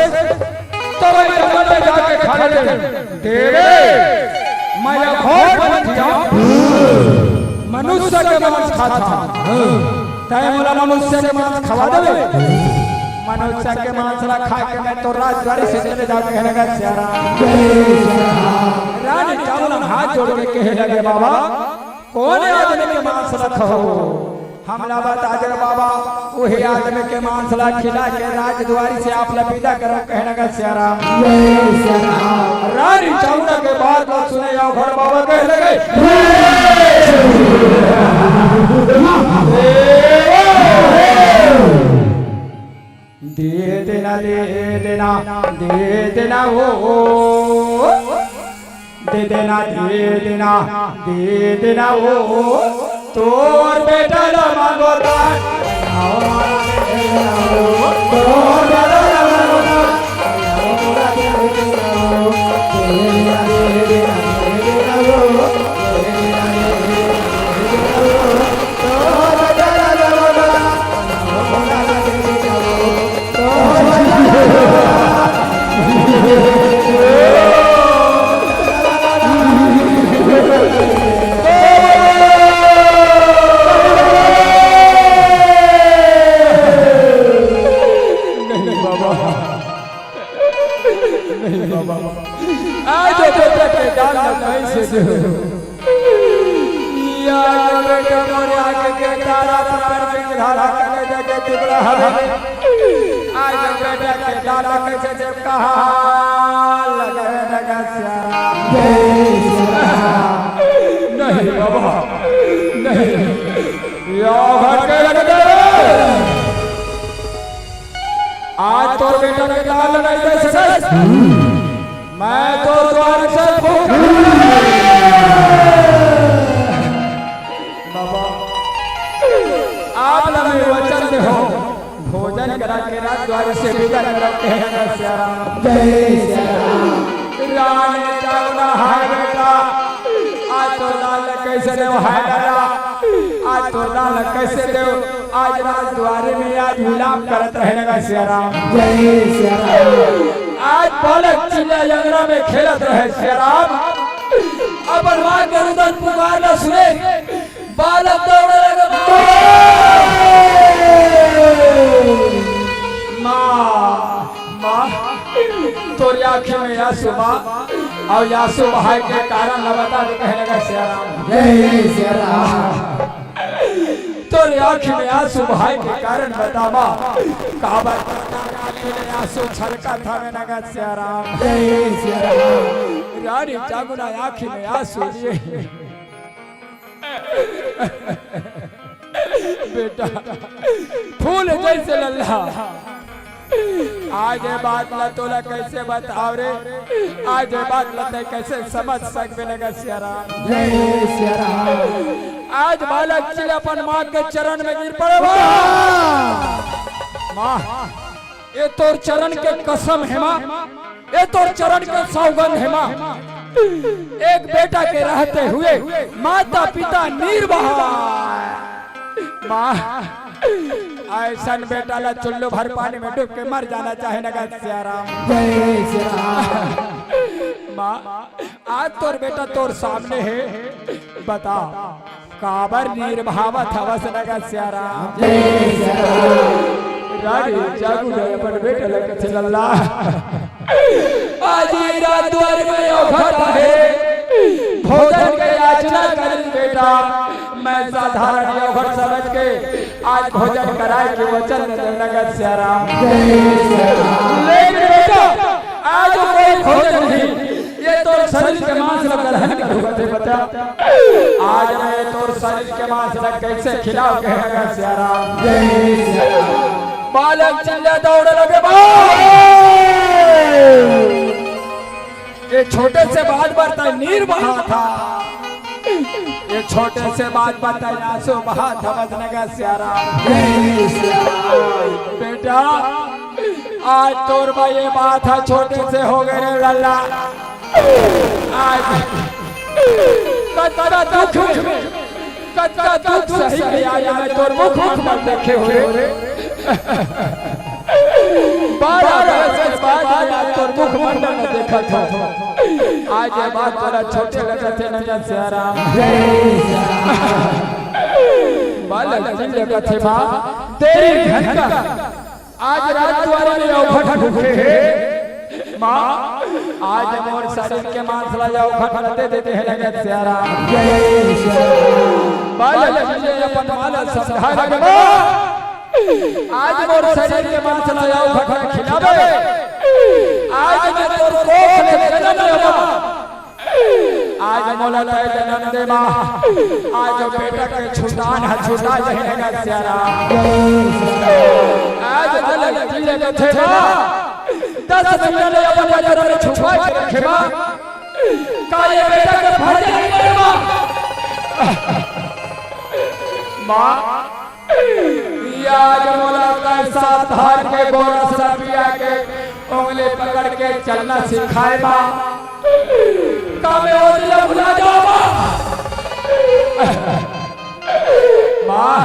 तो वही जंगल में जाके खा लेते। देवे, मैं अघोर बन गया, मनुष्य के मांस खाता। तय मोला मनुष्य के मांस खवा देवे। मनुष्य के मांस ला खा के मैं तो राजद्वारी से चले जाऊं, कहे लगा सियाराम। रानी चावल हाथ जोड़ के कहे लगे, बाबा, कोन आदमी के मांस ला खाहू? हमला बता दे बाबा, उही आदमी के मांस ला खिला के राजद्वारी से आप ला विदा करब, कहे लगा सियाराम। रानी चावड़ा के बात ला सुने अवघड़ बाबा कहे लगे, दे देना, दे देना, दे देना, ओ, दे देना, दे देना, दे देना, ओ, तोर बेटा ला मांगो दान। तोर बेटा ला मांगो दान। नहीं बाबा, नहीं बाबा, आज बेटा के दान नहीं से दे। या बेटा मोरे आँख के तारा प्राण के धारा करे देखे टुकड़ा हवे। आज बेटा के दान कैसे देव कहा लगे लगा सियाराम। जय सियाराम। नहीं बाबा, नहीं। या भटके लगते। आज तोर बेटा के दान नहीं दे सकत। मैं तो द्वार से फूंक। बाबा, आप ला मैं वचन दे हो, भोजन करा के राजद्वारी से विदा करा के है सियाराम। जय सियाराम। रानी जागना है बेटा, आज तो लाल कैसे देव है दादा, आज तो लाल कैसे देव, आज राजद्वारी में आज विलाप करत रहे लगा सियाराम। जय सियाराम। आज बालक चिल्ला अंगना में खेलत रहे सियाराम। अपन माँ के रुदन पुकार न सुने, बालक दौड़े लगे। माँ, माँ, तोरी आँखी में आंसू बा, अउ आंसू बहाए के कारण ला बता दे, कहे लगा सियाराम। जय सियाराम। तोरे आँखी में आंसू बहाए के कारण बता माँ, काबर आँखी में आंसू छलकत हवे नगद सियाराम। जय सियाराम। रानी जागुना आँखी में आंसू लिए। बेटा, फूल जैसे लल्ला। आज ये बात ला तोला कैसे बताओ रे? आज ये बात ला तै कैसे समझ सकबे नगद सियाराम? जय सियाराम। आज बालक चिल्ला अपन माँ के चरण में गिर पड़े बा। माँ, ये तोर चरण के कसम हे माँ, ये तोर चरण के सौगंध हे माँ। एक बेटा के रहते हुए माता पिता नीर बहा। माँ, ऐसन बेटा ला चुल्लू भर पानी में डूब के मर जाना चाहे नगद सियाराम। जय सियाराम। माँ, आज तोर बेटा तोर सामने हे, बता काबर नीर बहावत हवस नगद सियाराम। जय सियाराम। रानी जागू ने अपन बेटा ला कथे लल्ला, आज ये राजद्वार में अवघड़ हे, भोजन के याचना करिन बेटा, मैं साधारण अवघड़ समझ के आज भोजन कराए के वचन दे नगद सियाराम। लेकिन बेटा, आज कोई भोजन नहीं, ये तोर शरीर के मांस ला ग्रहण करूँ, बता। आज मैं तोर शरीर के मांस ला कैसे खिलाऊं, कहे नगद सियाराम। बालक चिल्ला दौड़ लगे, बाप! ये छोटे से बात बर तै नीर बहा था, ये छोटे से बात बर तै आंसू बहा था, बस नगद सियाराम। बेटा, आज तोर बा ये बात है, छोटे से हो गए रे लल्ला। आज कतका दुख, कतका दुख सही के आज मैं तोर मुख, मुख मत देखे हो रे। बारह बरस के बाद मैं आज तोर मुखमंडल ल देखत हंव। आज ये बात तोला छोटे लगत हे ना, सियाराम। बालक जी लगत हे माँ, तेरी घन का आज रात दुवारी में अवघट भूखे हे। माँ, आज मोर शरीर के मांस ला अवघट दे देते हैं ना, सियाराम। बालक जी अपन माँ ला समझा लगे माँ। आज मोर शरीर के मांस ला अवघट खिलावे। आज मैं तोर कोख ले जनम लेवा। आज मोला तय जनम दे माँ। आज वो बेटा के छुटान ह छुटा जाही ना, सियाराम। आज अलग दिल कथे माँ। दस महीना ले अपन नजर में छुपा के रखे माँ। का ये बेटा के फर्ज नहीं बने माँ? माँ, आज मोला तय साथ धार के गोरस ला पिया के उंगली पकड़ के चलना सिखाए माँ। का मैं वो दिन भुला जाओ माँ? माँ,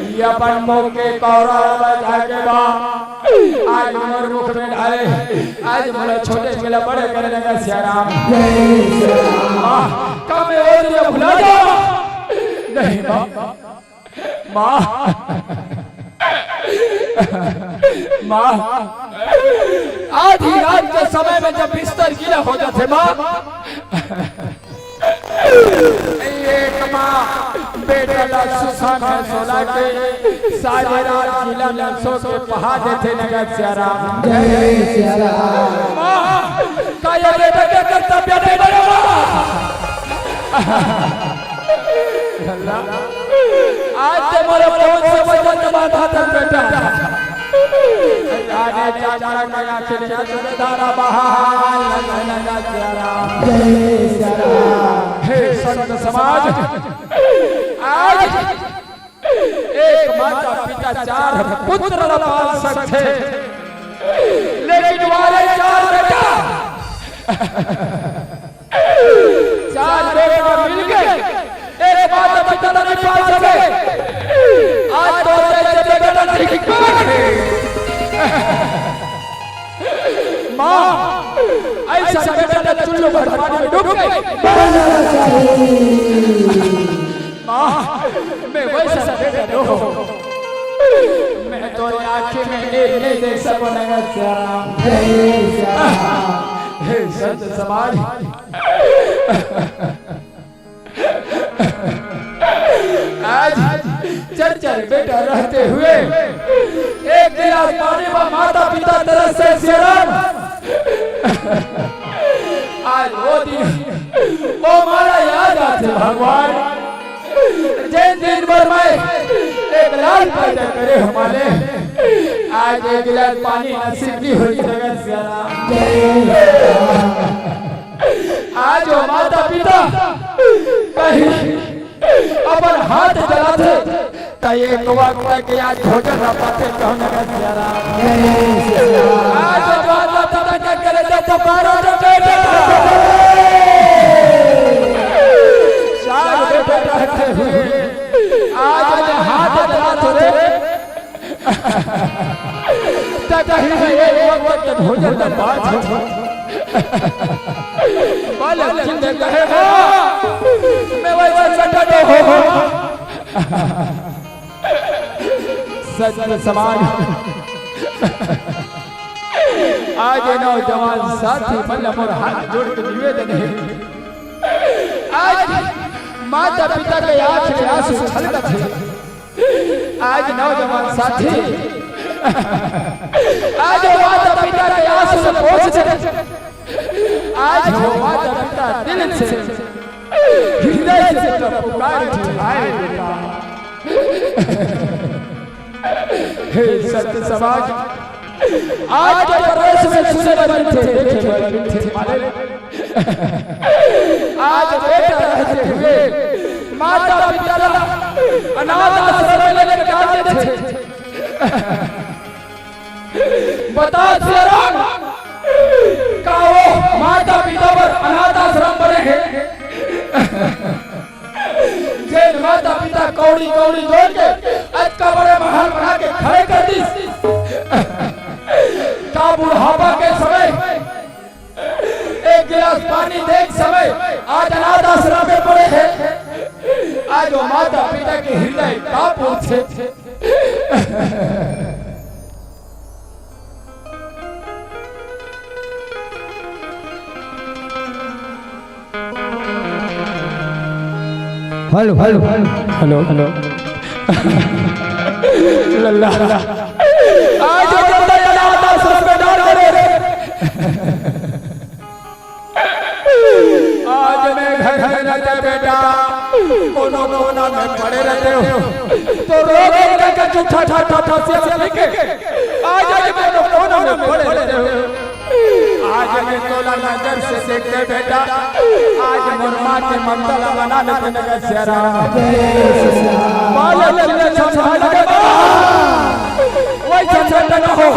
ये अपन मुख के कौरा ला जाके माँ। आज मोर मुख में डाले, आज मोला छोटे से बड़े करे लगा सियाराम। माँ, का मैं वो दिन भुला जाओ? नहीं माँ, माँ, माँ, आधी रात के समय में जब बिस्तर गीला हो जाथे माँ, एक माँ बेटा ला सुसंग में सोला के सारी रात गीला में सो के पहा देथे नगर सियाराम। जय सियाराम। माँ, का ये बेटा के कर्तव्य नहीं बने माँ? आज ते मोरे पहुंच से वजन दबा था बेटा। अरे चाचा का आखिर चाचा दारा बहाल नगर सियाराम। जय सियाराम। हे संत समाज, आज एक माता पिता चार पुत्र ला पाल सकथे, लेकिन वाले चार बेटा, चार बेटा मिलके एक माता पिता ला नहीं पाल सके। आज तो जैसे बेटा ला धिक्कार हे। माँ, ऐसा बेटा ला चुल्लू भर पानी में डूब के माँ, मैं वैसा बेटा नो हूँ। मैं तो आँखी में नीर नहीं देख सकूँ नगर सियाराम। हे संत समाज, आज चार चार बेटा रहते हुए एक गिलास पानी में माता पिता तरस से सियाराम। आज वो दिन, वो माला याद आथे भगवान। जेन दिन बर मैं एक लाल पैदा करे हमारे, आज एक गिलास पानी नसीब नहीं होई जगत सियाराम। आज वो माता पिता कहीं अपन हाथ जलाथे, त एक वक्त के आज भोजन न पाते कहूं नगर सियाराम। आज माता पिता के करे तो बारह बेटा। चार बेटा रहते हुए आज मैं हाथ जलात हो रे। त कहीं एक वक्त के भोजन न पात हो। बालक जी ने कहे हो, मैं वैसे सटन हो। संत समाज, आज ये नौजवान साथी मन ला मोर हाथ जोड़ के निवेदन हे, आज माता पिता के आँख ले आंसू छलकत हे। आज नौजवान साथी, आज माता पिता के आंसू ल पोंछ दे। आज वो माता पिता दिल से, हृदय से तो पुकार उठाए बेटा। हे संत समाज, आज के प्रदेश में सुने बर मिलथे, देखे बर मिलथे मालिक। आज बेटा रहते हुए माता पिता ला अनाथ आश्रम में लेके डाल देथे। बता सियाराम, का वो माता पिता बर अनाथ आश्रम बने हे? जेन माता माता पिता कौड़ी कौड़ी जोड़ के अतका बड़े महल बना के खड़े कर दिस। का बुढ़ापा के समय एक गिलास पानी देख समय आज अनाथ आश्रम में पड़े हे। आज वो माता पिता के हृदय कांप उठे। Hello, hello, hello, hello. लल्ला। आज बंदा अनाथ आश्रम में डाल दे। आज मैं घर में रहते बेटा, कोनो कोना में पड़े रहते हो, तो रोग इनका का जूठा ठाठा फंसे से लेके आज, आज कोनो कोना में पड़े रहते हो। आज मैं तोला नजर से देखते बेटा, आज मोर माँ के ममता ला बना लेते नगर से आराम। बालक चिल्ला समझा लगे, वही झंझट न हो,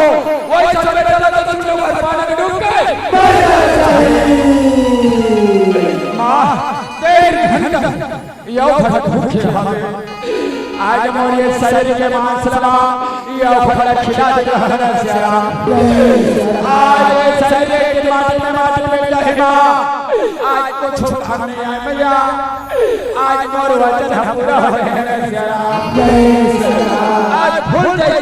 वही झंझट न हो, तुम लोग पानी में डूब गए। माँ, तेरी धन का यो फट भूखे हवे। आज मोर ये शरीर के मांस ला, यो फट खिला दे कहना से राम। आज ये शरीर के माटी में, माटी में जाहि माँ। आज कुछ काम नहीं आए भैया। आज मोर वचन हम पूरा हो गए से राम। आज भूल जाए।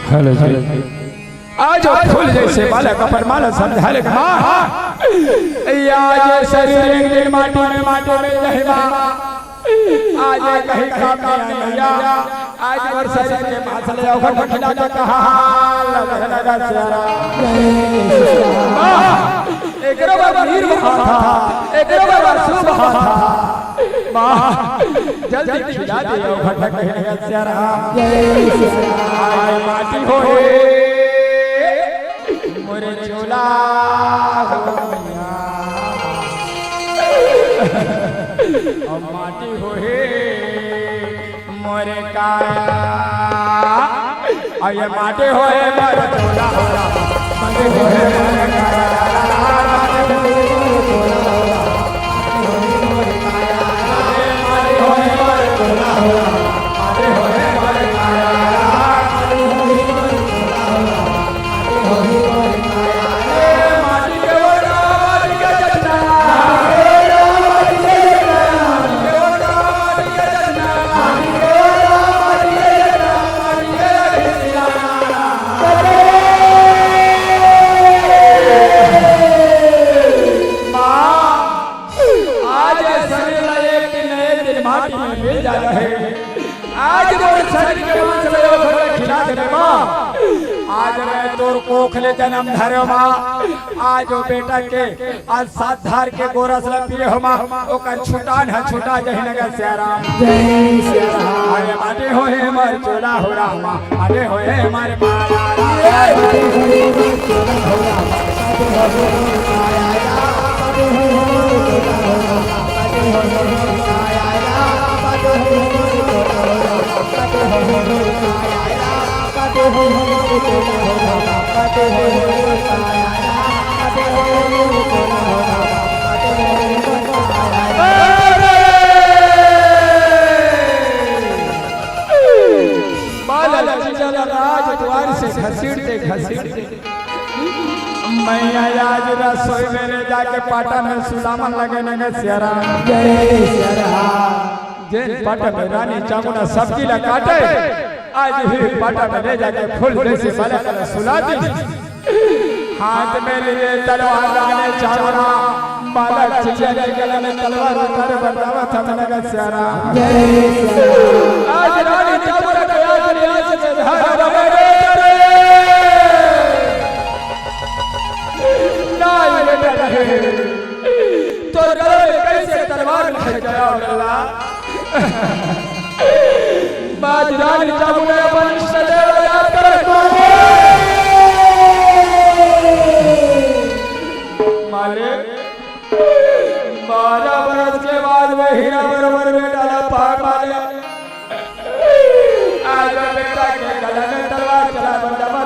हेलो जी। आज वो फूल जैसे बालक अपन माला समझा ले माँ। या आज शरीर एक दिन माटी में, माटी में जाहि माँ। आज ये कहीं काम नहीं आए भैया। आज मोर शरीर के मांस ले अवघट खिला दे कहा लग लगा से राम। वाह! एकरो बर वीर बहा था, एकरो बर शुभ बहा था। वाह! जल्दी खिला दे अवघट खिला दे से राम। आय माटी होए मोरे चोला हो मैया। अब माटी होए मोरे काया। अब ये माटी होए मोरे चोला हो। माटी होए मोरे काया। आज ये शरीर ला एक दिन न एक दिन माटी में मिल जाना है। आज मोर शरीर के मांस ला यो घोड़ा खिला दे माँ। आज मैं तोर कोख ले जन्म धरे माँ। आज वो बेटा के आज सात धार के गोरस ला पिए हो माँ। ओकर छुटान ह छुटा जही नगर सियाराम। जय सियाराम। अरे माटी हो हे मर चोला हो रामा। अरे हो हे मर पाला। बालक चल राज द्वार से घसीटते घसीटते मैं आज रसोई में ले जाके पाटा में सुलामन लगे नगे सियाराम। जय सियाराम। जेन पाटा में रानी चामुंडा सब्जी ला काटे, आज ही पाटा में ले जाके फूल जैसे बालक ला सुला दी। हाथ में लिए तलवार रानी चामुंडा, बालक चिड़िया के गले में तलवार उतारे बरदावत हम नगे सियाराम। जय सियाराम। आज रानी चामुंडा के आज, आज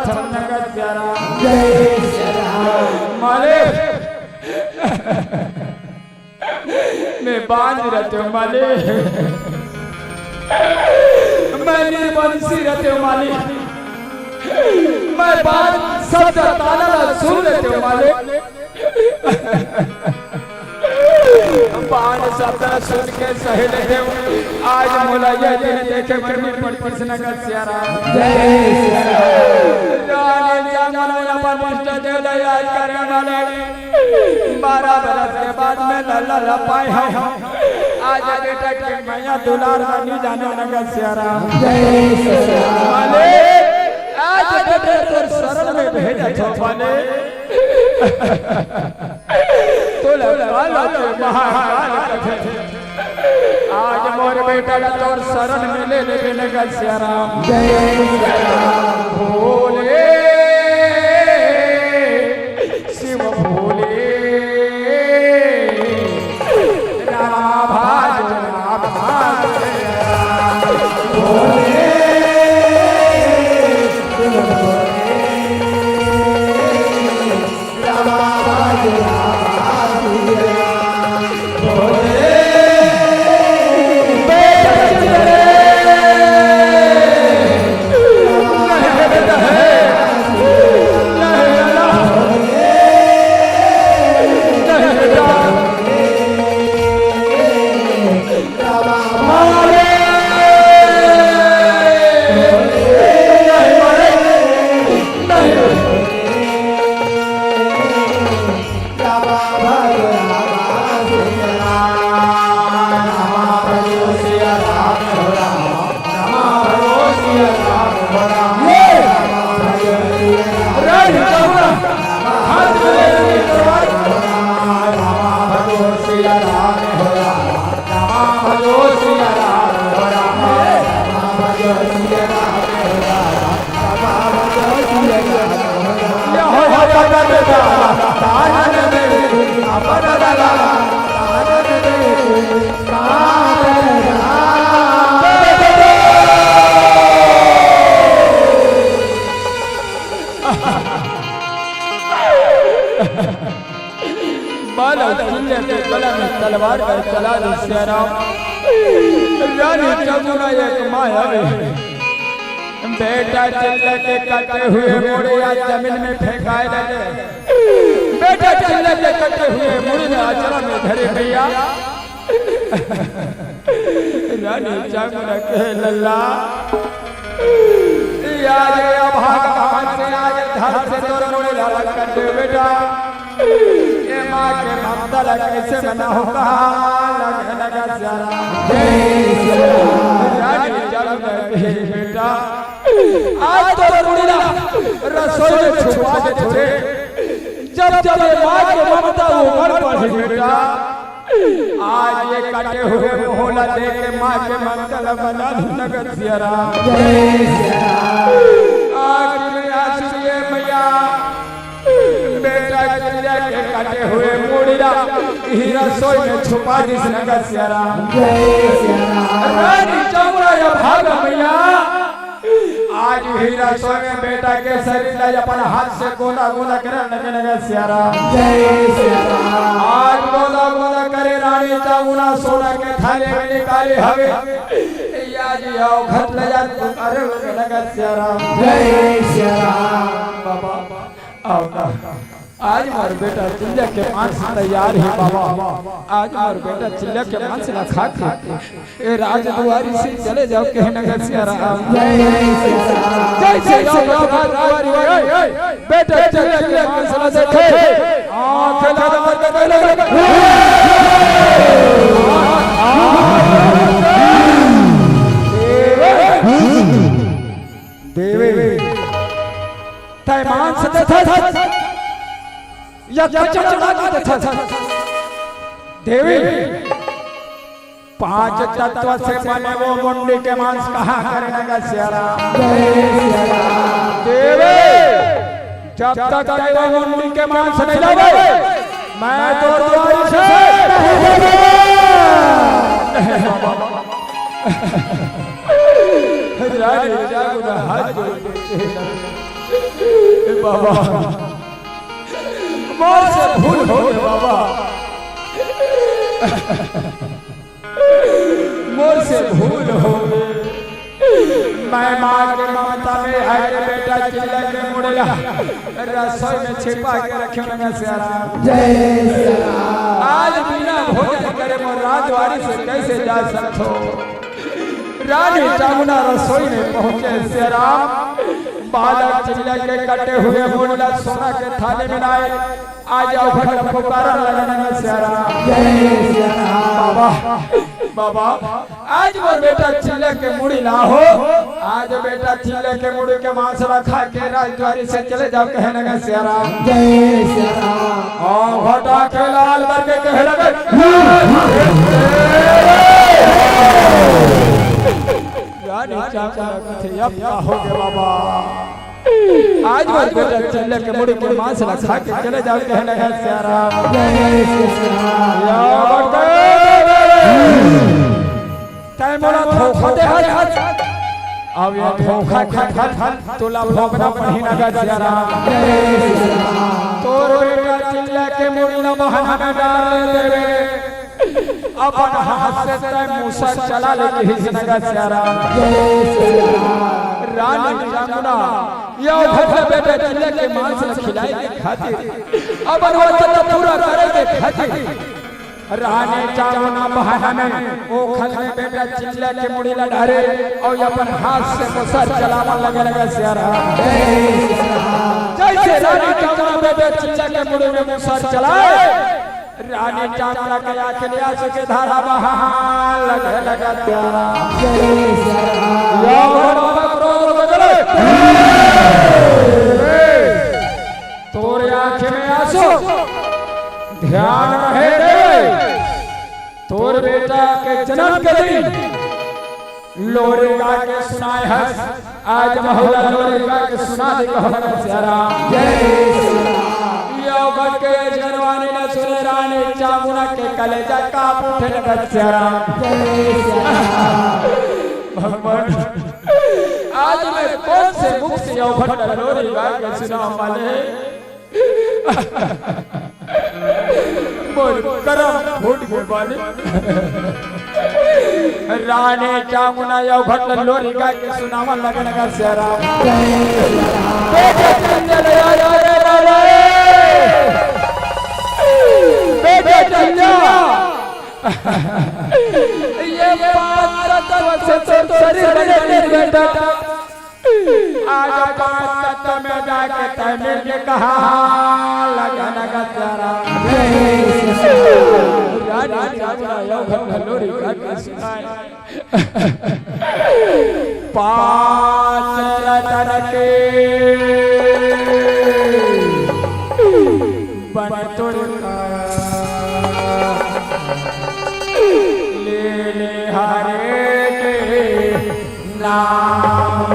नगद प्यारा। जय सिया राम। मालिक, मैं बांझ रहितेंव मालिक, मैं निर्वंशी रहितेंव मालिक, मैं बांझ शब्द ताना ला सुन लेतेंव मालिक। बांझ शब्द सुन के सह लेतेंव। आज मोला ये दिन देखे बर मिल पड़तिस नगद सिया राम। जय सिया राम। रानी जांगू ला अपन इष्ट देव ला याद करे मालिक। बारह बरस के बाद में लल्ला ला पाए हंव। आज बेटा के मया दुलार ला नी जाने नगद सिया राम। जय सिया राम। मालिक, आज बेटा तोर शरण में भेजत हंव मालिक। तोला काल के महाकाल कथे। आज मोर बेटा ला तोर शरण में ले लेबे नगद सिया राम। जय सिया राम। भोले शिव भोले, राम भाज राम भाज। भोले शिव भोले, बालक चिल्ले के गला में तलवार कर चला दे सिया राम। रानी जांगू ला एक माया में बेटा चिल्ले के कटे हुए मुड़िया जमीन में फेंकाए लगे। बेटा चिल्ले के कटे हुए मुड़िया अचरा में धरे भैया। रानी जांगू ला कहे लल्ला, आज ये अभागा हाथ से, आज धड़ से तोर मुड़ी ला कटे बेटा। ये माँ के ममता ला कैसे मनाहूँ, कहाँ लगे नगद सिया राम। जय सिया राम। रानी जांगू ला कहे बेटा, आज तोर मुड़ी ला रसोई में छुपा दे थोरे। जब जब ये माँ के ममता उमड़ पड़ही बेटा, आज ये कटे हुए मुँह ला देख के माँ के ममता ला मना लूँ नगद सिया राम। जय सिया राम। आँख में आँसू लिए मैया, बेटा चिल्ले के कटे हुए मुड़ी ला इही रसोई में छुपा दिस नगद सिया राम। जय सिया राम। रानी जांगू ला अभागा मैया, आज इही रसोई में बेटा के शरीर ला अपन हाथ से गोंदा गोंदा करे नगद सिया राम। जय सिया राम। आज गोंदा गोंदा करे रानी जांगू ला सोना के थाली में निकाले हवे। या जी आओ घट ले जा तू करे नगद सिया राम। जय सिया राम। बाबा, आओ ना। आज मोर बेटा चिल्ले के मांस तैयार हे बाबा। आज मोर बेटा चिल्ले के मांस ला खा के ए राजदुआरी से चले जाओ, कहे नगद सिया राम। जय सिया राम। जय सिया राम। राजदुआरी, ओए, ओए, बेटा चिल्ले के मांस ला देखे। आँख लगा के बोले, देवे, तै मांस देथस या कचड़ा ला देथस? देवी, पांच तत्व से बने वो मुंडी के मांस कहाँ करे नगद सिया राम? जय सिया राम। देवी, जब तक तै वो मुंडी के मांस नहीं लावे, मैं तोर दुआरी से नहीं बाबा। रानी जांगू ला हाथ जोड़ के ए बाबा, मोर से भूल हो गे बाबा, मोर से भूल हो गे। मैं माँ के ममता में आके बेटा चिल्ला के मुड़िया रसोई में छिपा के रखे हँव ना सियाराम। जय सियाराम। आज बिना भोजन करे मोर राजवारी से कैसे जा सकथों? रानी चामुना रसोई में पहुँचे सियाराम। बालक चिल्ला के कटे हुए मुड़िया सोना के थाली में लाए। आज अवघट पुकारन लगे ना सियाराम। जय सियाराम। बाबा, बाबा, आज मोर बेटा चिल्ला के मुड़ी ला हो। आज बेटा चिल्ला के मुड़ी के मांस ला खा के राजद्वारी से चले जाव कहे ना सियाराम। जय सियाराम। अवघटा के लाल करके कहे लगे। रानी चामुना कथे, "अब का हो गे बाबा?" आज मोर बेटा चिल्ला के मुड़ी के मांस ला खा के चले जाव कहे ना सियाराम। जय सियाराम। या बाबा। तैं मोला धोखा दे हस। अब ये धोखा के फल तोला भोगना पड़ही ना सियाराम। तोर बेटा चिल्ला के मुड़ी ला बहाना में डाल देबे। अपन हाथ से तैं मूसर चला ले कहिस ना सियाराम। रानी चामुना या अवघट बेटा चिल्ला के मांस ला खिलाए के खातिर, अपन वचन ला पूरा करे के खातिर रानी चामुना बहाना में ओखल में बेटा चिल्ला के मुड़ी ला डारे अउ अपन हाथ से मूसर चलावन लगे ना सियाराम। जैसे रानी चामुना बेटा चिल्ला के मुड़ी में मूसर चलाए, रानी चामुना के आँख ले आंसू के धारा बहान लगे ना सियाराम। या बाबा क्रोध बदले। तोर आँख में आंसू, ध्यान रहे देवे। तोर बेटा के जनम के दिन लोरी गा के सुनाए हस, आज महू ला लोरी गा के सुना दे कहो ना सियाराम। जय सियाराम। ये अवघट के जनवानी ला सुने रानी चामुना के कलेजा कांप उठे ना सियाराम। जय सियाराम। भगवान, आज मैं कौन से मुख से अवघट लोरी गा के सुनावंव मालिक? मोर करम फूट गे मालिक। रानी चामुना अवघट लोरी गा के सुनावन लगे ना सियाराम। बेटा चिल्ला रे, अरे, अरे, अरे, अरे। बेटा चिल्ला। ये पांच तत्व से तो शरीर बने नहीं बेटा। आज पांच तत्व में जाके तैं मिल के कहा लगे ना सियाराम। रानी चामुना अवघट लोरी गा के सुनाए। पांच रतन के बने तोर काया, ले ले हरे के नाम।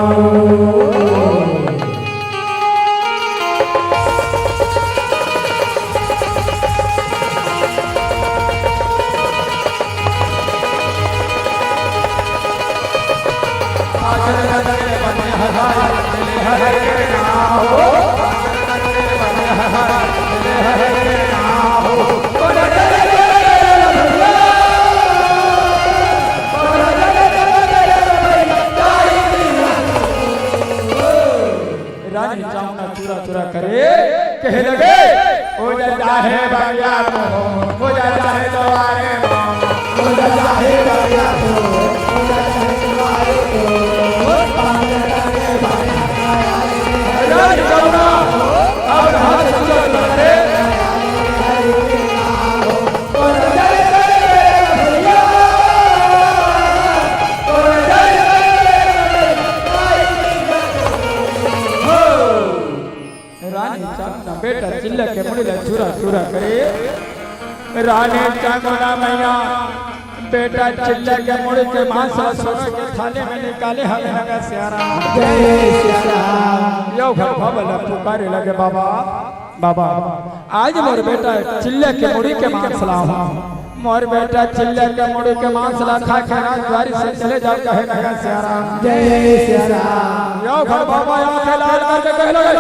रानी चामुना चूरा चूरा करे, कहे लगे, "ओ जा चाहे बगिया को, ओ जा चाहे दुआरे को, ओ जा चाहे बगिया को, ओ जा चाहे दुआरे को।" रानी चामुना, अब हाथ चूरा चूरा करे। रानी चामुना बेटा चिल्ला के मुड़ी ला चूरा चूरा करे। रानी चामुना मैया बेटा चिल्ला के मुड़ी के मांस ला सोना के थाली में निकाले हवे ना सियाराम। जय सियाराम। यो घर बाबा ला पुकारे लगे, "बाबा, बाबा, आज मोर बेटा चिल्ला के मुड़ी के मांस लाहूं।" मोर बेटा चिल्ला के मुड़ी के मांस ला खा के राजद्वारी से चले जाव कहे ना सियाराम। जय सियाराम। यो घर बाबा या के लाल के कहना है।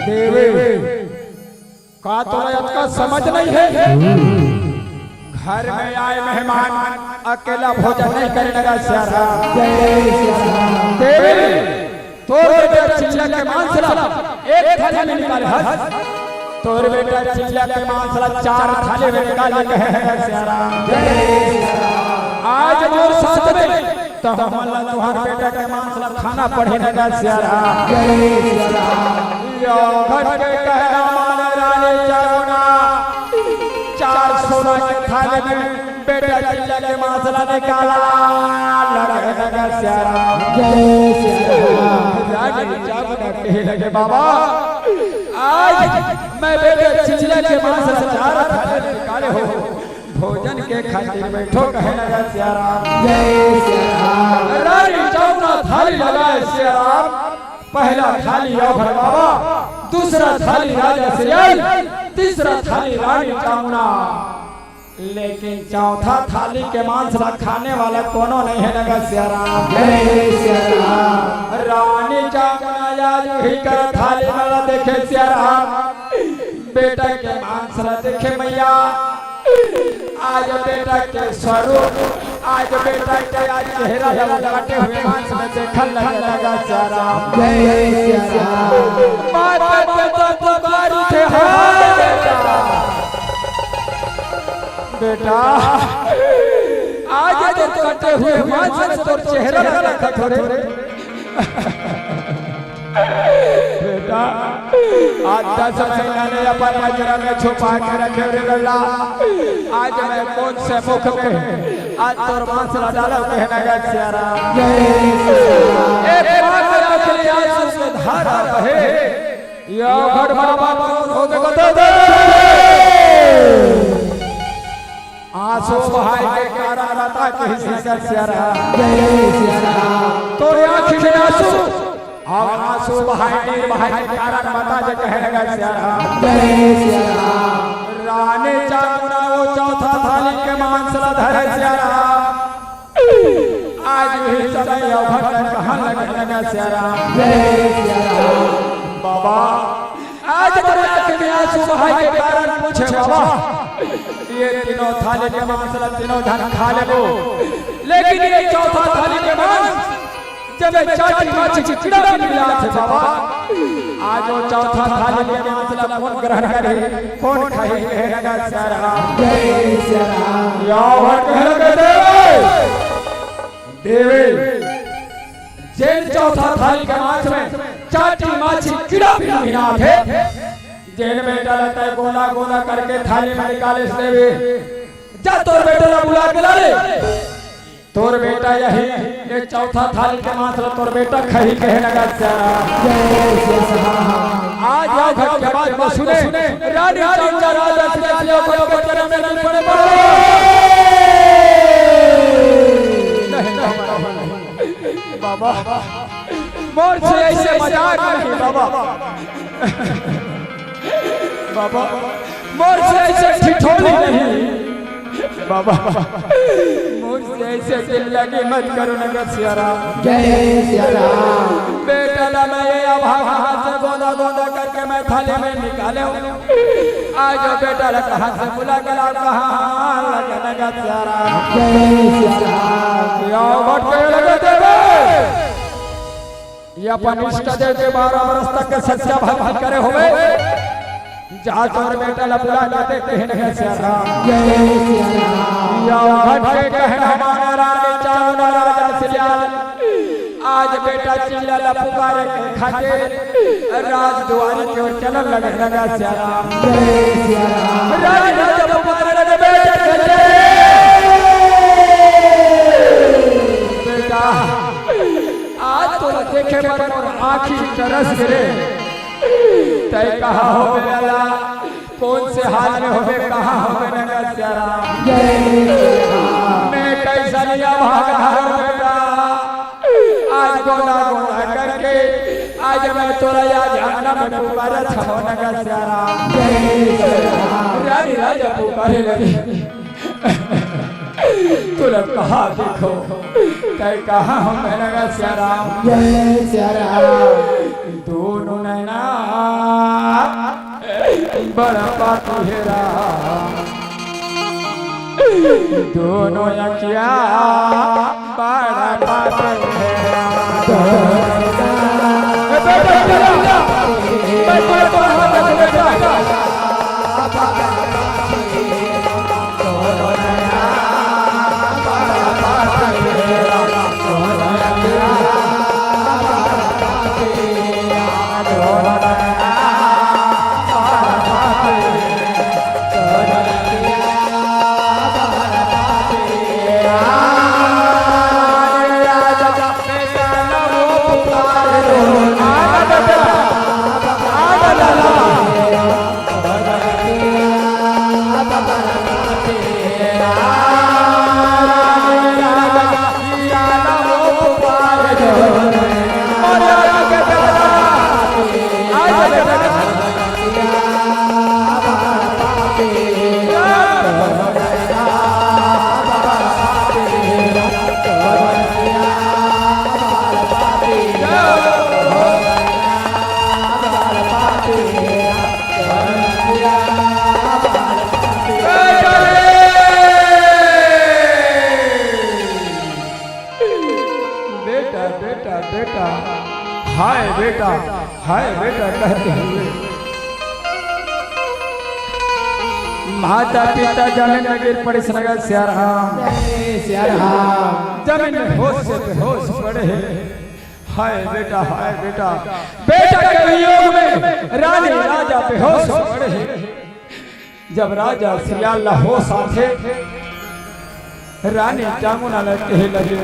देवी, का तोला अतका समझ नहीं है? घर में आए मेहमान अकेला भोजन नहीं करे लगा सियारा। देवी, तोर बेटा चिल्ला के मांस ला एक थाली में निकाले हस। तोर बेटा चिल्ला के मांस ला चार थाली में निकाले कहे लगा सियारा। आज मोर साथ में तो हमन ला तुहार बेटा के मांस ला खाना पड़े लगा सियारा। यो घर के कहना मान रानी चारों ना, चार सोना के थाली में बेटा चिल्ला के मांस ला निकाला लगे लगा सियारा। जय सिया राम। रानी चारों ना कहे लगे, बाबा, आज मैं बेटा चिल्ला के मांस ला चार थाली में निकाले हो, भोजन के खातिर बैठो कहे लगा सिया राम। जय सिया राम। रानी चारों ना थाली लगाए सिया राम। पहला थाली अवघड़ बाबा, दूसरा थाली राजा सियाल, तीसरा थाली रानी चामुना, लेकिन चौथा थाली के मांस ला खाने वाला कोनो नहीं है नगर सिया राम। जय सिया राम। रानी चामुना आज वही कर थाली वाला देखे सिया राम, बेटा के मांस ला देखे मैया, आज बेटा के स्वरूप, आज बेटा के आज चेहरा ला काटे हुए मांस में देखल लगे लगा सिया राम। जय सिया राम। माता पिता पुकार उठे, हाँ बेटा, बेटा, आज तो कटे हुए मांस में तोर चेहरा ला देखत हो रे। बेटा, आज दस महीना ले अपन नजर में छुपा के रखे रे लल्ला। आज मैं कौन से मुख में आज तोर मांस ला डालो कहना गा सिया राम। जय सिया राम। एक माँ के आंख ले आंसू के धारा बहे। यो घट बाबा हो के बता दे। आंसू बहाए के कारण बता कहिस नगर सिया राम। जय सिया राम। तोरे आँखी में आंसू, अउ आंसू बहाए नीर बहाए के कारण बता जे कहे नगर सिया राम। जय सिया राम। रानी चामुना वो चौथा थाली के मांस ला धरे सिया राम। आज भी समय अवघट कहाँ लगे नगर सिया राम। जय सिया राम। बाबा, आज तोरे आँख में आंसू बहाए के कारण पूछे बाबा, ये तीनों थाली के मांस ला तीनों झन खा लेबो, लेकिन ये चौथा थाली के मांस जब ये चाटी माची कीड़ा भी मिला थे बाबा, आज वो चौथा थाली के मांस ला कौन ग्रहण करे, कौन खाही, कहे नगर सिया राम। जय सिया राम। या भट कहे लगे देवे। देवे, जेन चौथा थाली के मांस में चाटी माछी कीड़ा भी नहीं आथे, जेन बेटा ला तय गोला गोला करके थाली में निकाले से देवे, जा तोर बेटा ला बुला के ला ले। तोर बेटा यही, ये चौथा थाली के मांस ला तोर बेटा खही कहे नगर सिया राम। जय सिया राम। आज यो घट के बाद में सुने, रानी चामुंडा राजा सियाल यो घट के जन्म में पड़े पड़े। नहीं, नहीं, नहीं। बाबा, मोर से ऐसे मजाक नहीं बाबा। बाबा, मोर से ऐसे ठिठोली नहीं बाबा। मोर से ऐसे दिल लगी मत करो नगर सिया राम। जय सिया राम। बेटा ला मैं ये अभागा हाथ से गोदा गोदा करके मैं थाली में निकाले हूँ। आज बेटा ला कहाँ से बुला के लाओ, कहाँ लगे नगर सिया राम। जय सिया राम। या भटके लगे देवे। ये अपन इष्ट देव के बारह बरस तक के सच्चा भक्ति करे होवे। जा तोर बेटा ला बुला के दे, कहे नगर सिया राम। जय सिया राम। या घट के कहना माना रानी चामुंडा राजा सियाल। आज बेटा चिल्ला ला पुकारे के खातिर राजदुआरी के ओर चलन लगे नगर सिया राम। जय सिया राम। रानी राजा पुकारे लगे बेटा चले। बेटा, आज तोला देखे बर मोर आँखी तरस गे रे। तय कहाँ होबे लाला, कौन से हाल में होबे, कहाँ होबे नगर सिया राम। जय सिया राम। मैं कैसा लिया भागा हूँ बेटा, आज गोदा गोदा करके आज मैं तोला या जाना में पुकारत हूँ नगर सिया राम। जय सिया राम। रानी राजा पुकारे लगे, तोला कहाँ देखो, कहे कहा हो मेरा सिया राम। जय सिया राम। दोनों नैना बड़ा पापी हे राम। दोनों अखिया बड़ा पापी हे राम। ए बेटा, बेटा, मैं कोई कोई हाथ रख बेटा। बेटा, बेटा, बेटा, हाय बेटा, हाय बेटा कहते हुए माता पिता जमीन में गिर पड़े, सिया राम। जय सिया राम। जमीन में होश से बेहोश पड़े। हाय बेटा, हाय बेटा, बेटा के वियोग में रानी राजा बेहोश पड़े। जब राजा सियाल ला होश आथे, रानी जामुना ला कहे लगे,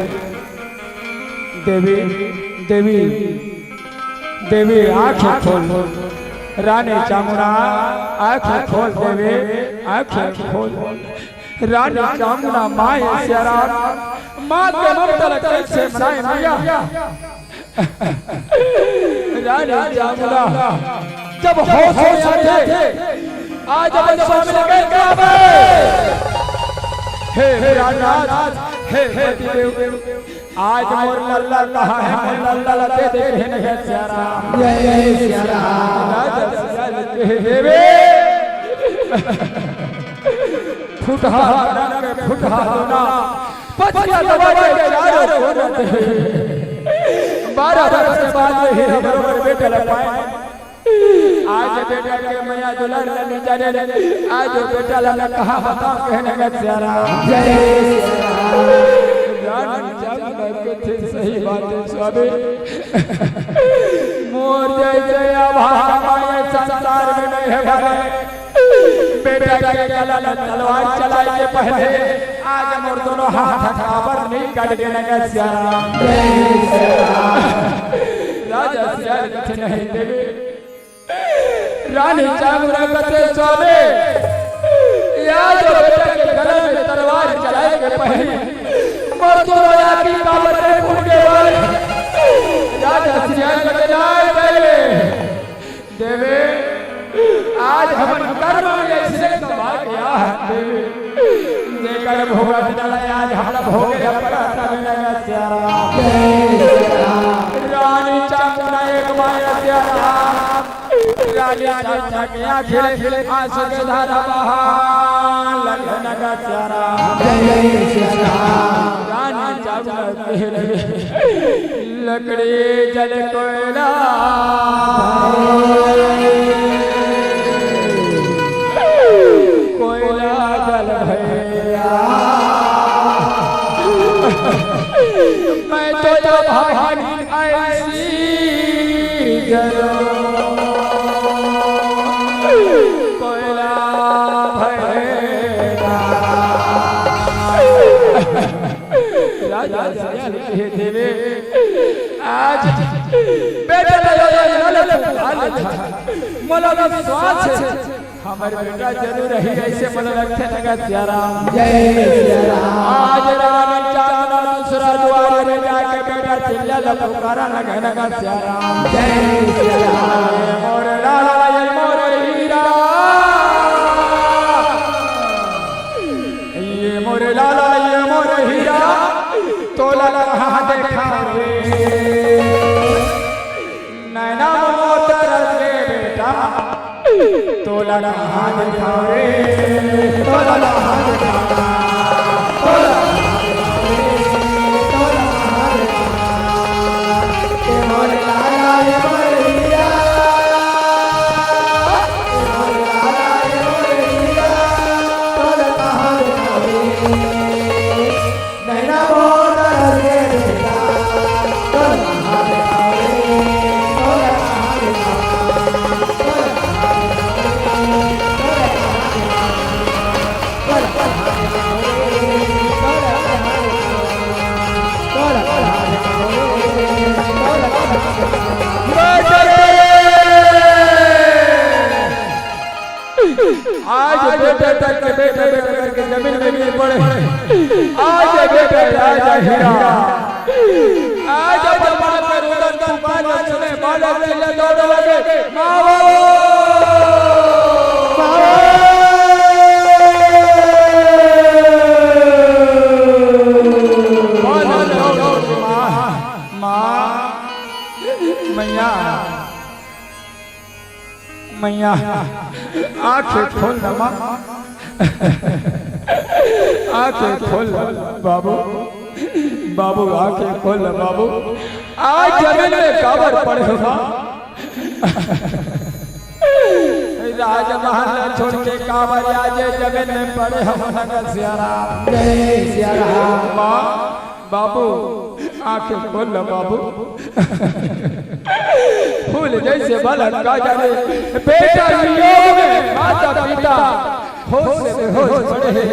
"देवी, देवी, देवी, आँखें खोल।" रानी जामुना, "आँखें खोल देवी, आँखें खोल।" रानी जामुना माय सिया राम, माँ के ममता ला कैसे मनाए मैया। रानी जामुना जब होश में आथे, आज अपन स्वामी लगे गावे, "हे, हे राजनाथ, हे पतिदेव, आज मोर लल्ला कहाँ हे? मोर लल्ला ला दे दे," कहे न सिया राम। जय सिया राम। राजा सियाल कहे, "देवे, फुटहा, फुटहा दोना, पचिया दबा के चारों ओर दे। बारह बरस के बाद में ही हमरो बर बेटा ला पाए। आज बेटा के मया दुलार ला नइ जाने, आज वो बेटा ला मैं कहाँ बताऊँ," कहे न सिया राम। जय सिया राम। रानी जामुना कथे, "सही बात हे स्वामी, मोर जइसे अभागा माई संसार में नइ हे भाई।" बेटा के गला में तलवार चलाए के पहले आज मोर दोनों हाथ काबर नइ कट गे न सिया राम। राजा सियाल कथे, "नहीं देवे।" रानी जामुना कथे, "स्वामी, या जो बेटा के गला में तलवार चलाए के पहले मोर दोनों आँखी काबर नइ फूट गे?" राजा सियाल कथे, "नहीं देवे।" देवे, आज हमन कर्म में अइसे दबा गया हे देवे, जेकर भोगत नइ हे आज हमला भोगे पड़त हे न सिया राम। रानी जामुना एक माया सिया राम, रानी जामुना के आँखी ले आँसू के धारा बहा लगे न सिया राम। रानी जामुना कहे लगे, लकड़ी जल कोयला, कोयला जल भैया। मैं तो जब भाई ऐसी जलो, कोयला भैया। राजा सियाल कहे, देवे, आज बेटा ला ये लाल लाल था, मोला विश्वास हे, हमर बेटा जरूर ही अइसे मोला लगथे न सिया राम। जय सिया राम। आज रानी जामुना दूसरा दुआर में जाके बेटा चिल्ला ला पुकारा न सिया राम। जय सिया राम। मोर लाला, ये मोर हीरा। ये मोर लाला, ये मोर हीरा, तोला कहाँ तोला कहाँ दिखाओ रे, तोला कहाँ दिखाओ, तोला कहाँ दिखाओ रे, तोला कहाँ दिखाओ। ए मोर लाला, ए मोर हीरा, ए मोर लाला, ए मोर हीरा, तोला कहाँ दिखाओ रे। नैना मोर तरस गे बेटा, तोर कहाँ दिखाओ रे, तोर कहाँ दिखाओ, तोर कहाँ दिखाओ रे, तोर कहाँ दिखाओ, तोर कहाँ दिखाओ रे, तोर कहाँ दिखाओ रे, तोर कहाँ दिखाओ रे, तोर कहाँ दिखाओ रे। आज बेटे तक के बेटे बेटे करके जमीन में गिर पड़े। आज बेटे राजा हीरा, आज जमाना पर उधर तूफान सुने, बालक चिल्ले दौड़ लगे, "माँ बाबू, माँ बाबू।" बालक दौड़, "माँ, माँ, मैया।" मैया, आँखें खोल ना माँ, आँखें खोल ना बाबू, बाबू आँखें खोल ना बाबू। आज जमीन में काबर पड़े हो माँ? राजमहल छोड़ के काबर आज जमीन में पड़े हो नंगा सियाराम? जय सियाराम। माँ, बाबू, आँखें खोल ना बाबू। फूल जैसे बालक का जाने, बेटा वियोग में माता पिता होश से बेहोश पड़े।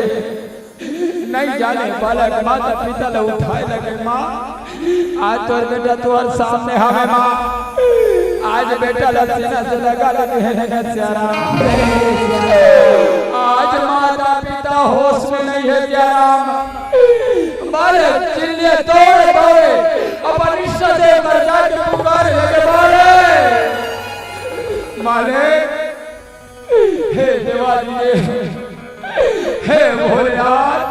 नहीं जाने बालक माता पिता ला उठाए लगे, माँ, आज तोर बेटा तोर सामने हवे माँ, आज बेटा ला सीना से लगा लगे है नंगा सियाराम। आज माता पिता होश में नहीं है सियाराम। बालक चिल्ले दौड़े दौड़े अपन इष्ट देव पर जाके पुकारे लगे, "मालिक, मालिक, हे देवादिदेव, हे भोलेनाथ,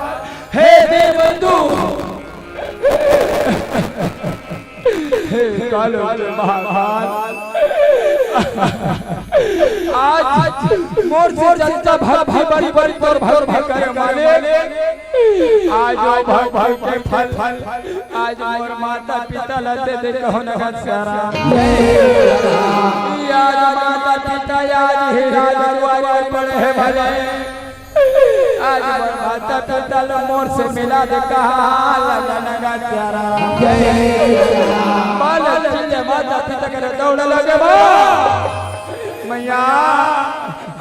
हे दीनबंधु, हे कालो के महाकाल, आज मोर से जनता भक्ति बड़ी बड़ी तोर भक्ति करे मालिक। आज वो भक्ति के फल, आज मोर माता पिता ला दे दे कहो नंगा सियाराम। आज माता पिता आज ही राजद्वारे पड़े हैं भले। आज मोर माता पिता ला मोर से मिला दे कहा लगा नंगा सियाराम।" बालक चिल्ले माता पिता करे दौड़ लगे बा। मैया,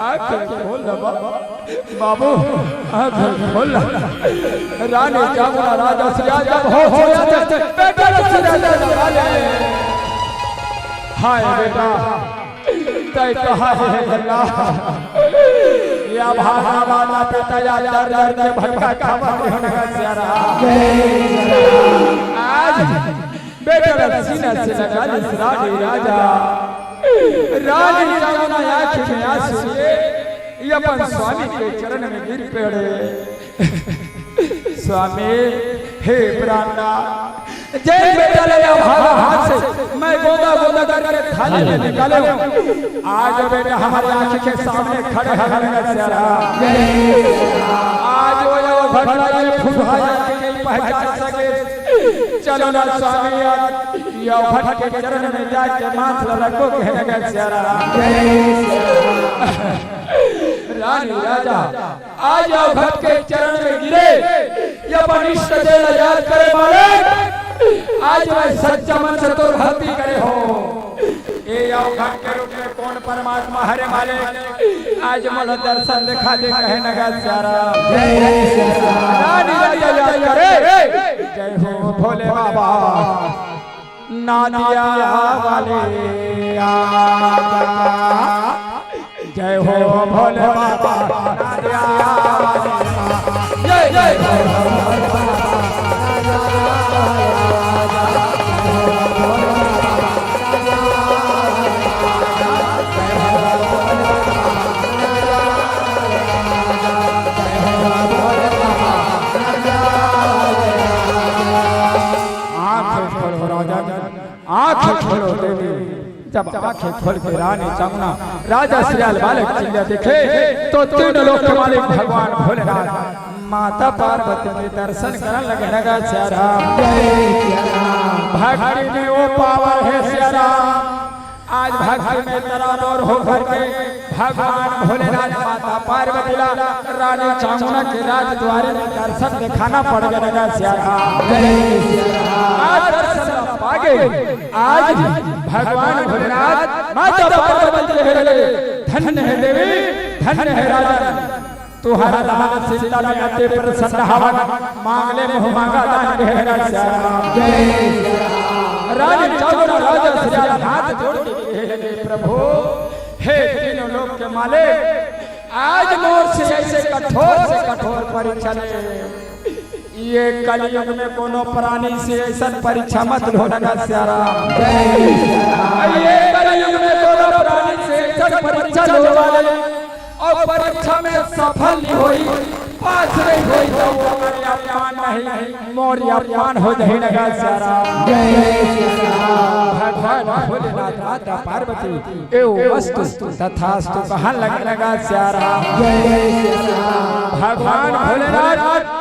आँखें खोल ना बाबू, बाबू, आँखें खोल ना। रानी जामुना राजा सिया जब होश में आथे, बेटा राजा सिया जब आथे। हाय बेटा, तय कहा है अल्लाह, या भागा वाला पिता या दर दर के भटका खबर होने का सियारा। आज बेटा ला सीना से लगा लिस रानी राजा। रानी जामुना आँख में आंसू लिए, ये अपन स्वामी के चरण में गिर पड़े। स्वामी, हे प्राणनाथ, जे बेटा ले या भागा हाथ से, मैं गोदा गोदा करके थाली में निकाले हूँ। आज बेटा हमारे आँख के सामने खड़े हैं नंगा सियारा। आज वो यो घटना ये फुटहा जाके नहीं पहचान सके। चलो ना स्वामी, आज यो घट के चरण में जाके माथ ला रखो, कहे नंगा सियारा। रानी राजा, आज यो घट के चरण में गिरे, ये अपन इष्ट देव ला याद करे मालिक। आज मैं सच्चा मन से तोर भक्ति करे हो। ए यो घट के रूप में कौन परमात्मा हरे मालिक? आज मोला दर्शन दिखा दे, कहे नंगा सियारा। रानी राजा याद करे। जय हो भोले बाबा। नादिया वाले आजा। जय हो भोले बाबा। नादिया वाले आजा। जय जय। आँखें खोलो राजा, आँखें खोलो देवी। जब आंखें खोल के रानी चामुंडा राजा सियाल मालिक चिल्ला देखे, तो तीनों लोक के मालिक भगवान भोलेनाथ माता पार्वती के दर्शन करन लगे नगा सिया राम। भक्ति में वो पावर है सिया राम। आज भक्ति में तराबोर होकर के भगवान भोलेनाथ माता पार्वती ला रानी चामुंडा के राजद्वारी में दर्शन दिखाना पड़ गया नगा सिया राम। आज दर्शन पा गए। आज भगवान भोलेनाथ माता पार्वती कहे लगे, धन्य है देवी, धन्य है राजन, तुहर दान शीतल अति प्रसन्न हवन, मांग ले मुँह मांगा दान, कहे नगा सिया राम। रानी चामुंडा राजा सियाल हाथ जोड़ के कहे लगे, प्रभु, हे तीनों लोक के मालिक, आज मोर से ऐसे कठोर से कठोर परीक्षा ले। ये कलयुग में कोनो प्राणी से ऐसा परीक्षा मत लो नगा सिया राम। ये कलयुग में कोनो प्राणी से ऐसा परीक्षा लो वाले और परीक्षा में सफल नहीं होई, पास नहीं होई, तो वो मोर अपमान नहीं, मोर अपमान हो जाही नगा सिया राम। भगवान भोलेनाथ माता पार्वती एव वस्तु तथास्तु कहन लगे नगा सिया राम। भगवान भोलेनाथ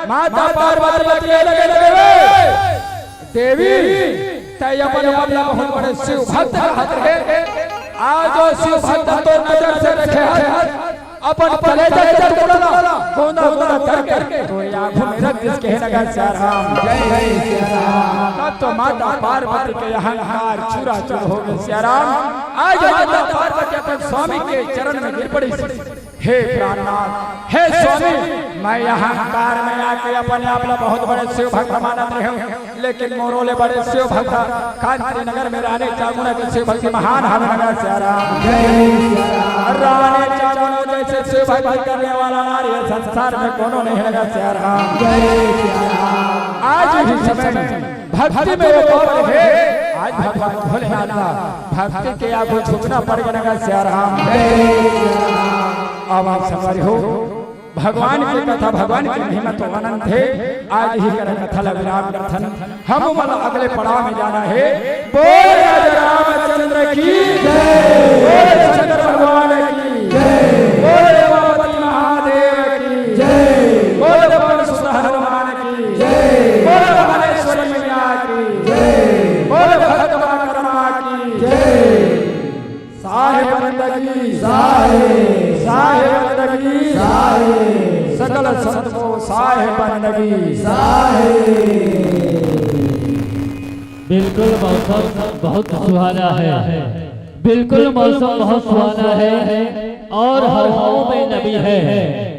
माता पार्वती के लगे लगे, देवी, तै अपन आप ला बहुत बड़े शिव भक्त कहत रहे। आज वो शिव भक्त तो नजर से देखे हन, अपन कलेजा के टुकड़ा ला गोंदा गोंदा करके तो आंखों में रख दिस, कहे नगा सिया राम। तब तो माता पार्वती के अहंकार चूरा चूर हो गए सिया राम। आज माता पार्वती अपन स्वामी के चरण में गिर पड़ी। हे प्राणनाथ, हे स्वामी, मैं अहंकार में आके अपने आप ला बहुत बड़े शिव भक्त मानत रहे हूँ, लेकिन मोरो ले बड़े शिव भक्त कांति नगर में रानी चामुंडा के शिव भक्ति महान हवे नगा सिया राम। रानी चामुंडा जैसे शिव भक्ति करने वाला नारी ये संसार में कोनो नहीं नगा सिया राम। आज ही समय में भक्ति में वो पावर है। आज भगवान भोलेनाथ का भक्ति के आगू झुकना पड़ गया नगा सिया राम। अब आप संगवारी हो, भगवान की कथा, भगवान की महिमा तो अनंत है। आज ही कर कथा ला विराम करथन। हम मन अगले पड़ाव में जाना है। बोल राजा रामचंद्र की जय, बोल शंकर भगवान की जय, बोल उमापति महादेव की जय, बोल पवन सुत हनुमान की जय, बोल भुवनेश्वरी मैया की जय, बोल भक्त माँ कर्मा की जय। साहेब बंदगी साहेब, साहेब बंदगी साहेब, सकल संत को साहेब बंदगी साहेब। बिल्कुल मौसम बहुत सुहाना है, बिल्कुल मौसम बहुत सुहाना है और हवाओं में नमी है।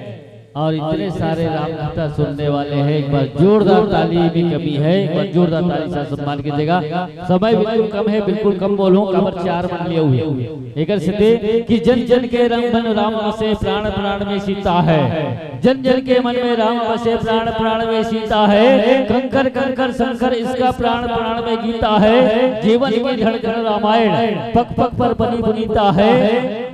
और इतने सारे राम कथा सुनने वाले हैं, एक बार जोरदार ताली की कमी है, एक बार जोरदार ताली से सम्मान कीजिएगा। समय बिल्कुल कम है, बिल्कुल कम बोलूं, काबर चार मन लिए हुए। एकर सेती कि जन जन के रंग बन राम बसे, प्राण प्राण में सीता है। जन जन के मन में राम बसे, प्राण प्राण में सीता है। कंकर कंकर शंकर इसका प्राण प्राण में गीता है। जीवन की धड़कन रामायण, पग पग पर बनी पुनीता है।